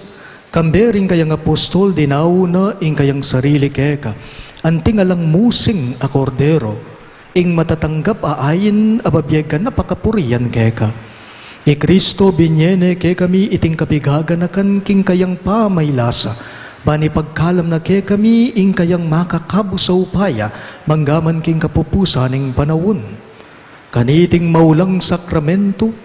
kambe ring kayang apostol dinaun na ing kayang sarili keka, anting alang musing a kordero, ing matatanggap a ain a babie ganap a kapurian keka. I Kristo binie ne kekami iting kapigaganakan king kayang pamaylasa, ban ipagkalam na kekami ing kayang makakabus a upaya, manggaman king kapupusan ning panaun. Kaniting maulang sakramentu,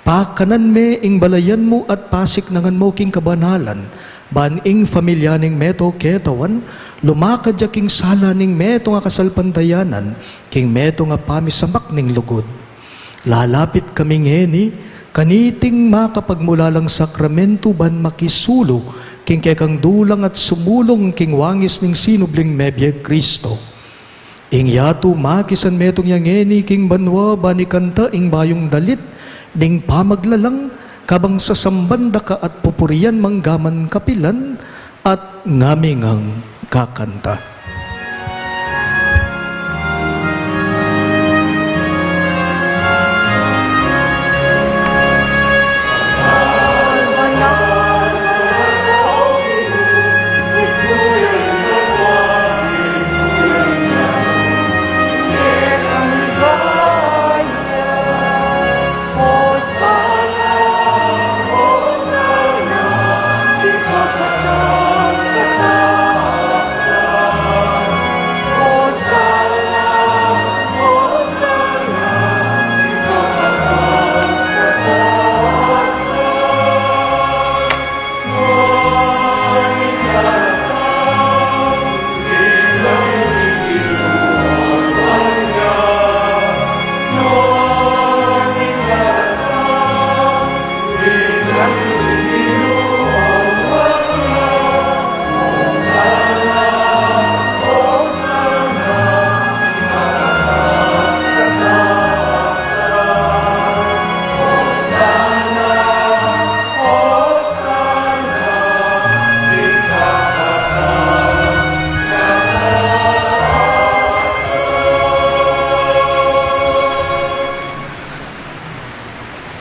pakanan me ing balayan mu at pasiknangan mu king kabanalan, ban ing pamilya ning meto ketawan, lumakad ya king sala ning metung a kasalpantayanan, king metung a pamisamak ning lugud. Lalapit kami ngeni, kaniting makapagmulalang sakramentu ban makisulu, king kekang dulang at sumulung king wangis ning sinubling mebie Kristo. Ing yatu makisan metung ya ngeni king banua ban ikanta ing bayung dalit ning pamaglalang, kabang sasamban da ka at pupurian manggaman kapilan at ngami ngang kakanta.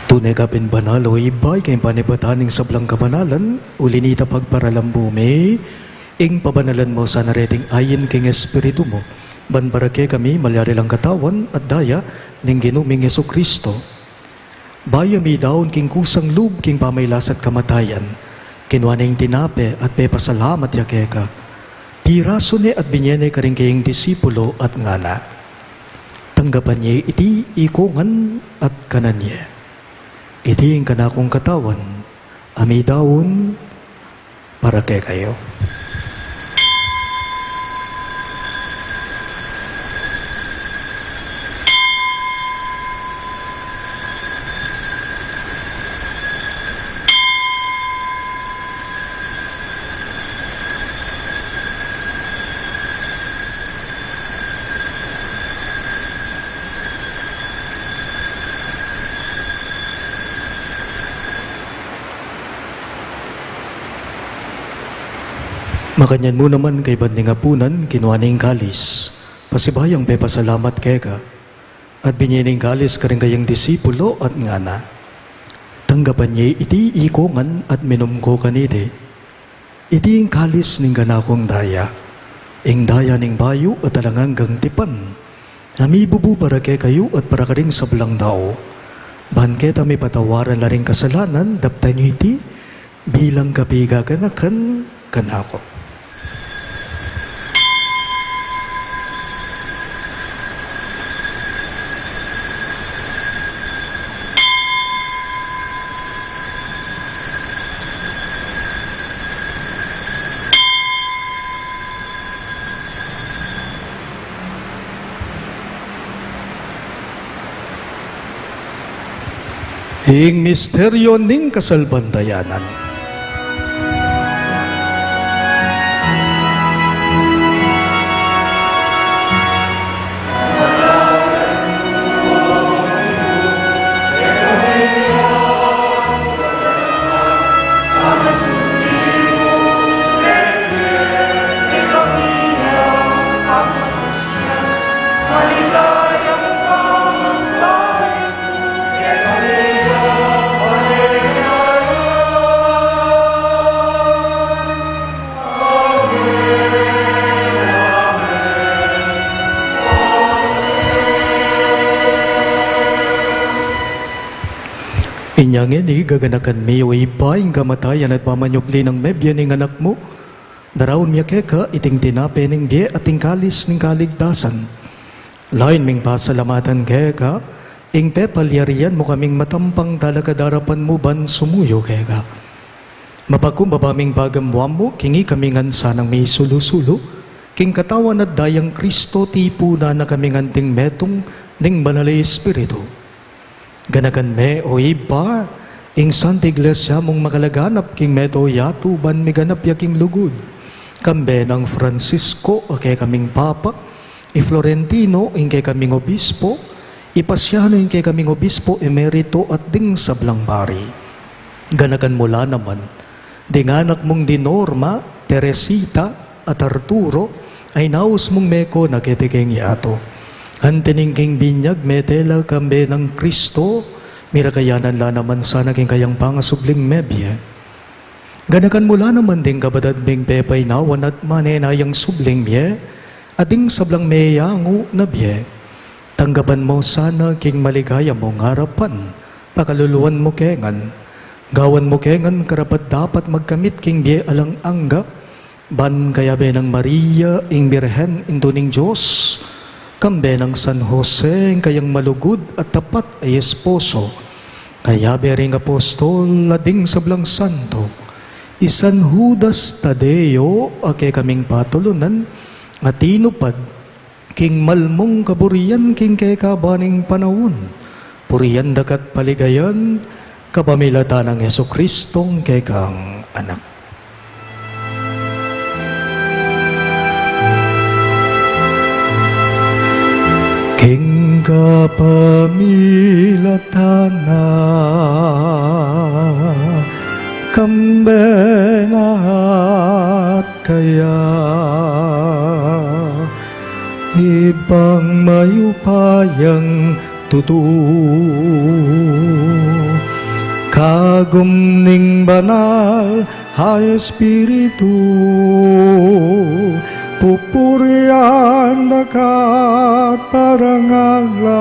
Tune ka pin banal, o Ibpa, ika ing panibatan ning sablang kabanalan, uli na nita pagparalambu mi ing pabanalan mu sana reting ain king Espiritu mu, ban para kekami malyari lang katawan at daya ning Ginu ming Jesucristo. Bayu midaun king kusang lub king pamailas at kamatayan, kinua ne ing tinape at pepasalamat ya keka, pirasu ne at binie ne karing kayang disipulo at ngana: Tanggapan ye iti ikongan at kanan ye. Iti ing kanakung katawan a midaun para kekayu. Makanyan mu naman kaybat ning apunan, kinua ne ing kalis, pasibayung pepasalamat keka, at binie ne ing kalis karing kayang disipulo at ngana: Tanggapan ye iti ikongan at minum ko kaniti. Iti ing kalis ning kanakung daya, ing daya ning bayu at alang anggang tipan, a mibubu para kekayu at para karing sablang tau, ban keta mipatawaran la ring kasalanan. Daptan yu iti bilang kapigaganakan kanaku. Ing misteryo ning kasalpantayanan. Inya ngeni, gaganakan mi, o Ibpa, ing kamatayan at pamanyubli nang mebie ning Anak mu, daraun mi ya keka iting tinape ning bie at ing kalis ning kaligtasan. Lain ming pasalamatan keka ing pepalyarian mu kaming matampang talakad king arapan mu ban sumuyu keka. Mapakumbaba ming pagamuan mu king ikami ngan sanang misulu-sulu king katawan at dayang Kristo, tipunan na kami ngan ding metung ning Banal a Espiritu. Ganakan me, o Ibpa, ing Santa Iglesia mung makalaganap king meto yatu ban miganap ya king lugud, kambe nang Francisco a kekaming Papa, i Florentino ing kekaming Obispo, i Pasiano ing kekaming Obispo Emerito at ding sablang pari. Ganakan mu la naman ding anak mung di Norma, Teresita, at Arturo, a inaus mung meko na keti keng yatu. Anti ning king binyag mete la kambe nang Kristo, mirakayanan la naman sana king kayang pangasubling mebie. Ganakan mu la naman ding kapatad ming pepainawan at manenayang subling mie, at ding sablang meyangu na bie. Tanggapan mu sana king maligaya mung arapan, pakaluluan mu ke ngan, gawan mu ke ngan karapat-dapat magkamit king bie alang angga, ban kayabe nang Maria ing Birhen, Indu ning Dios, kambe nang San Jose ing kayang malugud at tapat a esposo, kayabe ring apostol at ding sablang santo, i San Judas Tadeo a kekaming patulunan, a tinupad king malmung kaburian king kekaban ning panaun. Purian da ka't paligayan Kapamilatan nang Jesucristong kekang Anak. King kapamilatan na, kambe na at kaya, Ibpang mayupayang tutu, kagum ning banal a Espiritu, pupurian da ka at parangalan,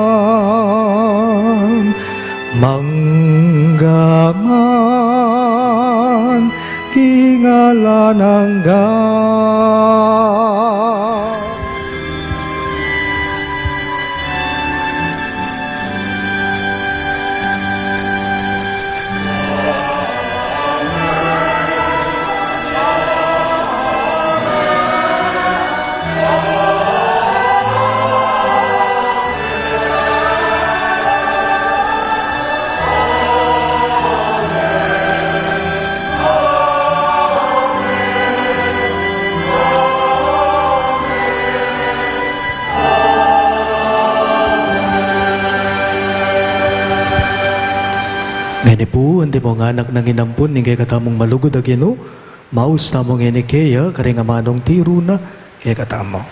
mangga man king alang angga. Ngeni pu, antimo ngan anak nang inampun ning kekatamung malugud a Ginu, maus tamu ngeni keya karing amanung tiru na kekatamu.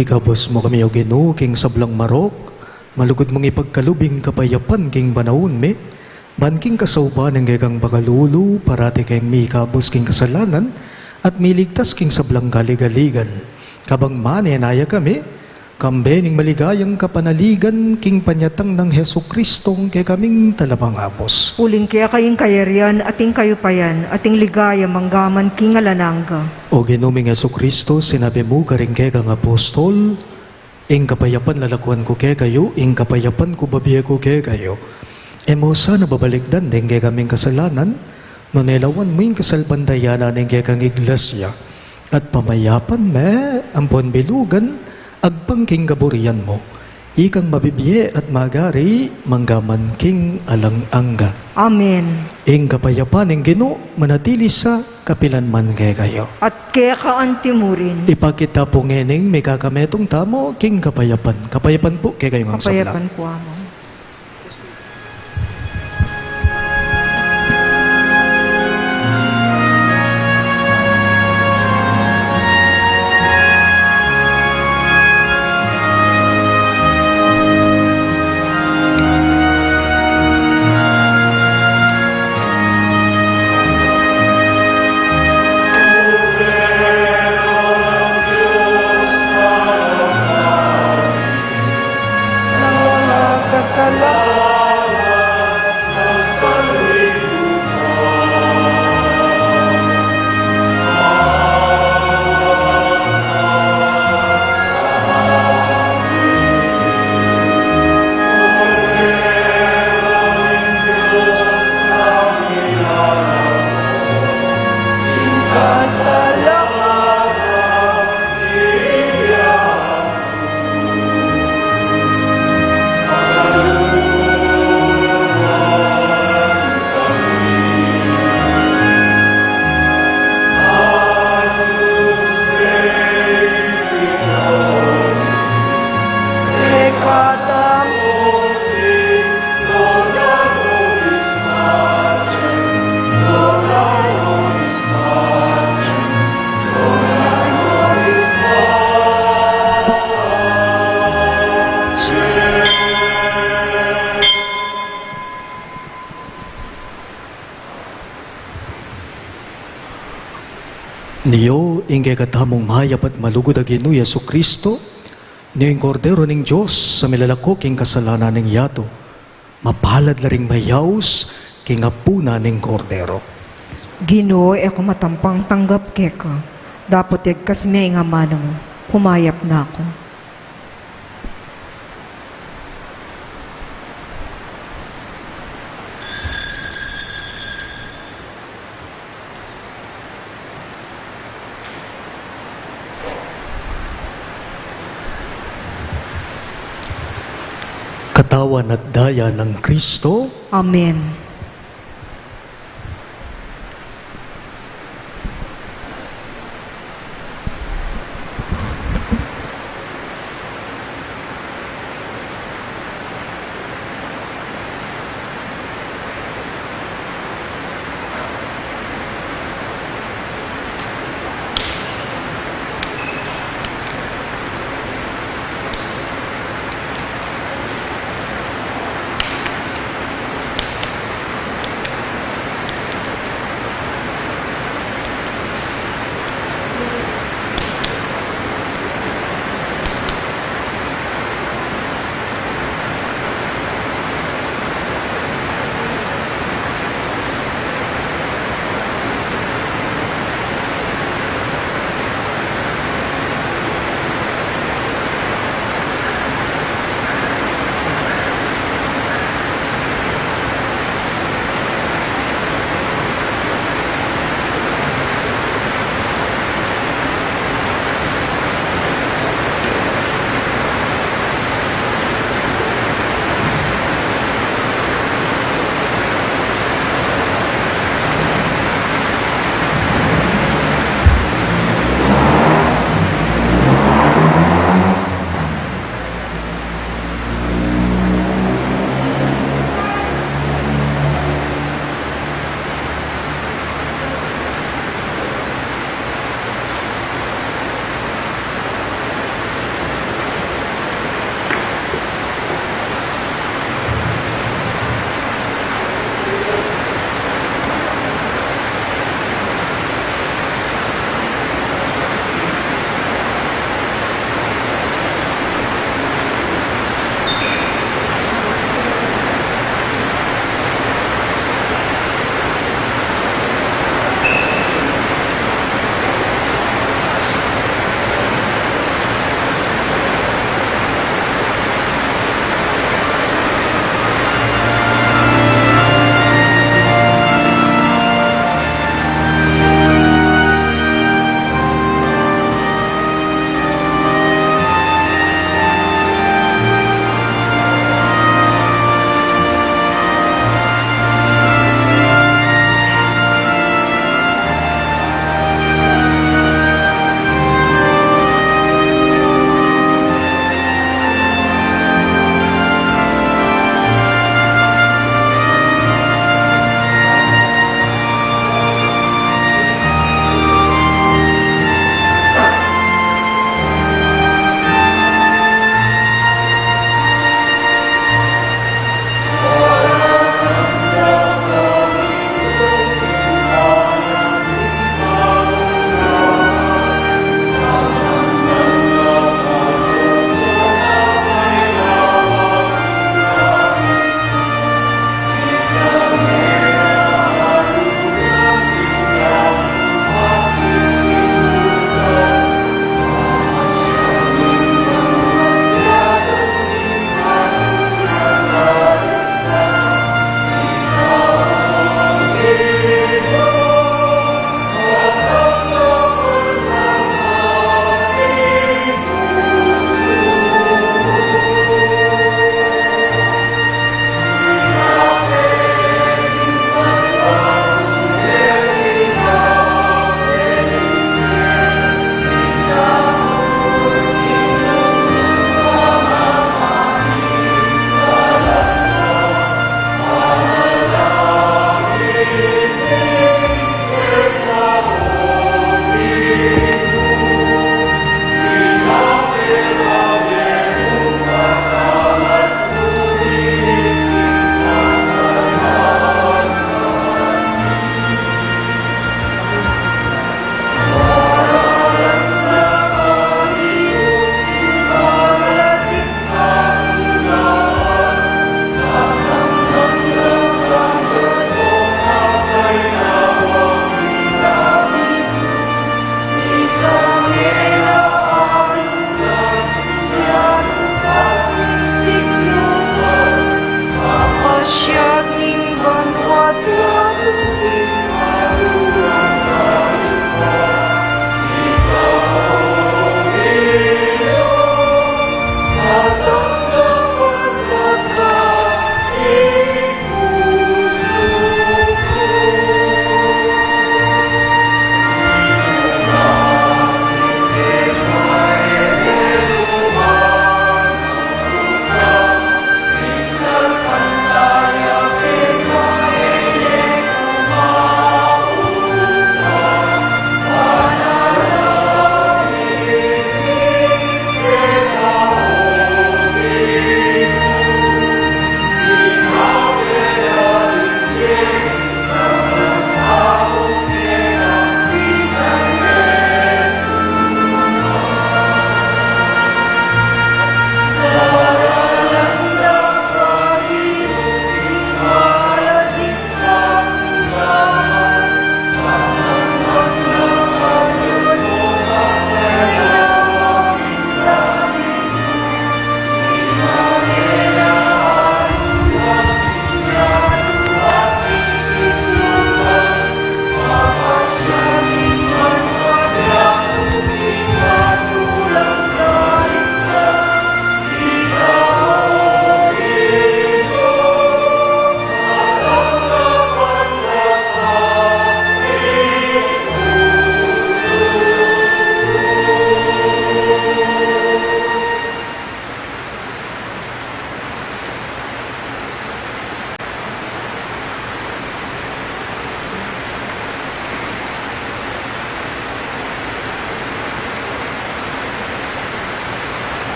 Ikabus mu kami, O Ginu, king sablang marok, malugud mung ipagkalub ing kapayapan king panaun mi, ban king kasaupan ning kekang pakalulu, parati keng mikabus king kasalanan, at miligtas king sablang kaligaligan. Kabang manenaya kami, kambe ning maligayang kapanaligan king panyatang nang Jesucristong kekaming Talapangabus. Uling keka ing kayarian, at ing kayupayan, at ing ligaya, mangga man king alang angga. O Ginu ming Jesucristo, sinabi mu karing kekang apostol, Ing kapayapan lalakuan ku kekayu, ing kapayapan ku bibie ku kekayu. E mu sana babalikdan ding kekaming kasalanan, nune lawan mu ing kasalpantayanan ning kekang Iglesia. At pamayapan me ampon bilugan, agpang king kaburian mu. Ikang mabibie at magari, mangga man king alang angga. Amen. Ing kapayapan ning Ginu, manatili sa kapilan man kekayu. At keka anti mu rin. Ipakit ta pu ngening mikakametung tamu king kapayapan. Kapayapan pu kekayu ngan sabla. Kapayapan pu, Among. Salamat. Nio ing kekatamung mayap at malugud a Ginu Jesucristo, nio ing Kordero ning Dios a milalako king kasalanan ning yatu. Mapalad la ring mayaus king apunan ning Kordero. Ginu, e ku matampang tanggap keka, dapot igkas me ing amanu mu, humayap na ku. Katawan at daya nang Kristo. Amen.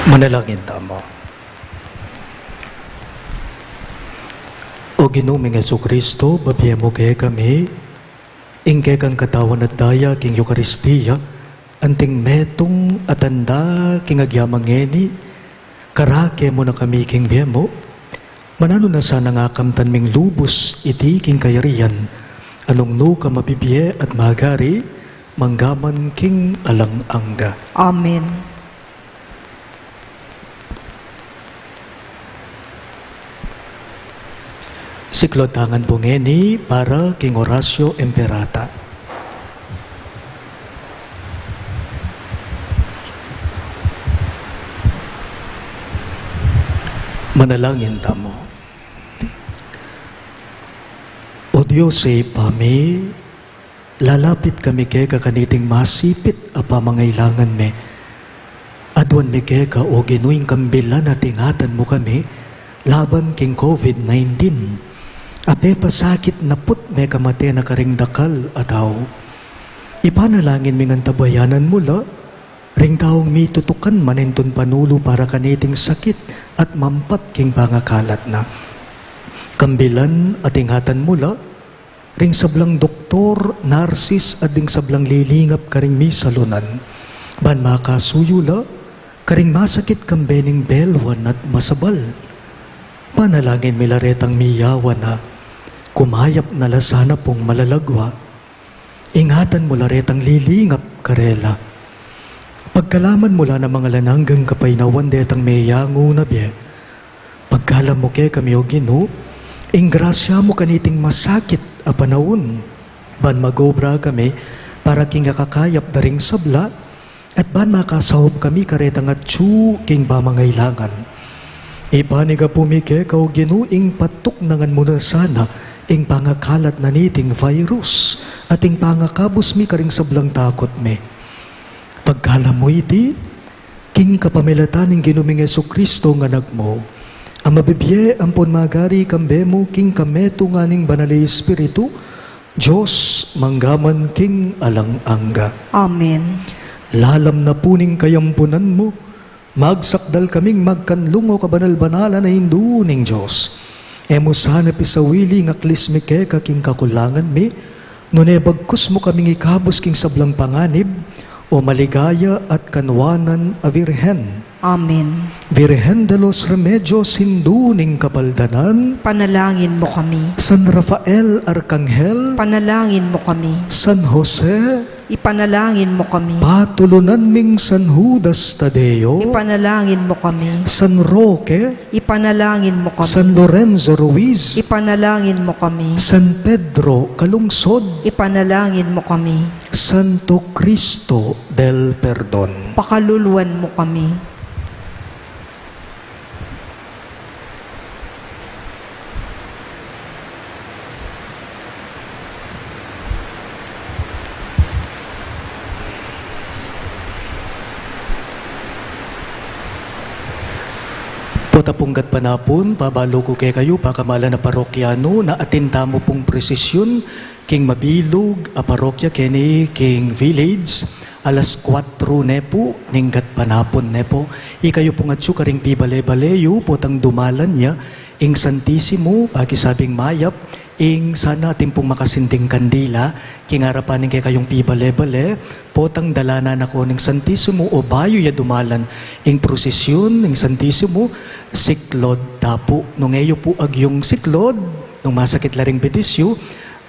Manalangin tamu. O Ginu ming Jesucristo, babie mu kekami ing kekang katawan at daya king Eukaristia, anting metung a tanda king agyamang ngeni, karake mu na kami king bie mu. Mananu na sanang akamtan ming lubus iti king kayarian, a nung nuka mabibie at magari, mangga man king alang angga. Amen. Siklaud ta ngan pu ngeni para king Oratio Imperata. Manalangin tamu. O Dios a Ibpa mi, lalapit kami keka kaniting masipit a pamangailangan mi. Aduan mi keka, O Ginu, ing kambilan at ingatan mu kami laban king COVID nineteen a pepasakit na put mekamate na karing dakal a tau. Ipanalangin mi ngan tabayanan mu la ring taung mitutukan manintun panulu para kaniting sakit at mampat king pangakalat na. Kambilan at ingatan mu la ring sablang doktor, narsis, at ding sablang lilingap karing misalunan, ban makasuyu la karing masakit kambe ning belwan at masabal. Panalangin mi la retang miyawan a kumayap na la sana pung malalagwa. Ingatan mu la retang lilingap karela. Pagkalaman mu la na mangalang anggang kapaynawan detang meyangu na bie. Pagkalam mu kekami, O Ginu, ing grasya mu kaniting masakit a panaun, ban mag-obra kami para king akakayap da ring sabla, at ban makasaup kami karetang atyu king pamangailangan. Ipanyawad mi keka, O Ginu, ing patuknangan mu na sana ing pangakalat na niting virus, at ing pangakabus mi karing sablang takut mi. Pagkalam mu iti king kapamilatan ning Ginu ming Jesucristo a Anak mu, a mabibie ampon magari kambe mu king kametungan ning Banal a Espiritu, Dios, mangga man king alang angga. Amen. Lalam na pu ning kayampunan mu, magsakdal kaming magkanlung, O kabanal-banalan a Indu ning Dios. E mu sana pisawili ing aklis mi keka king kakulangan mi, nune bagkus mu kaming ikabus king sablang panganib, O maligaya at kanwanan a Virgen. Amen. Virgen de los Remedios, Indu ning Kapaldanan, ipanalangin mu kami. San Rafael Arkanghel, ipanalangin mu kami. San Jose, ipanalangin mu kami. Patulunan ming San Judas Tadeo, ipanalangin mu kami. San Roque, ipanalangin mu kami. San Lorenzo Ruiz, ipanalangin mu kami. San Pedro Calungsod, ipanalangin mu kami. Santo Cristo del Perdon, pakaluluan mu kami. Potang gatpanapun, pabalu ku kekayu, pakamalan a parokyanu, na atin tamu pung prosisyun king mabilug a parokya keni king village, alas kuatro ne pu ning gatpanapun ne pu. Ikayu pung atyu karing pibale-bale yu, potang dumalan ya ing Santisimo, pakisabing mayap, ing sana atin pung makasinding kandila king arapan ning kekayung pibale-bale, potang dalanan na ko ning Santisimo o bayu ya dumalan ing prosisyun ning Santisimo, siklaud ta pu. Nung e yu pu agyung siklaud, nung masakit la ring bitis yu,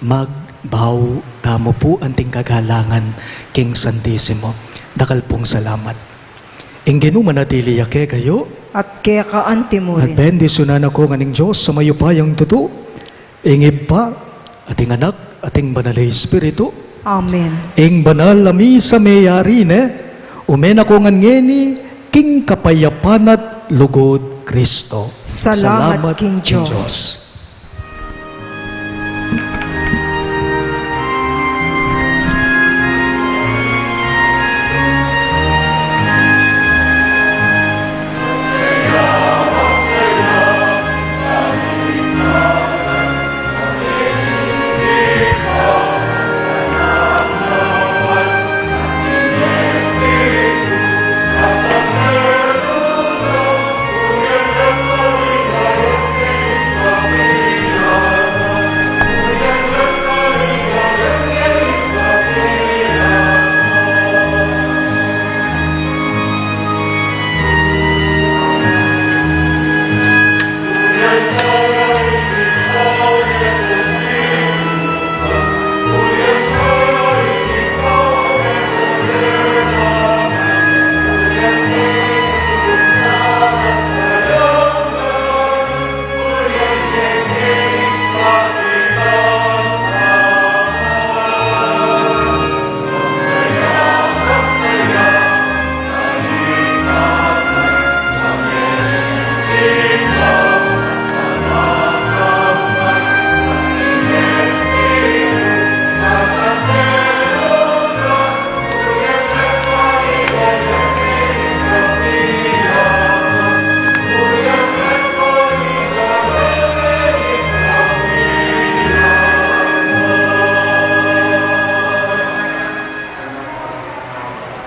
magbau tamu pu anting kagalangan king Santisimo. Dakal pung salamat. Ing Ginu manatili ya kekayu. At keka anti mu rin. At bendisyunan na ko ngan ning Dios a mayupayang tutu, ing Ibpa, at ing Anak, at ing Banal a Espiritu. Amen. Ing banal a misa meyari ne, ume na ko ngan ngeni king kapayapan at lugud Kristo. Salamat king Dios.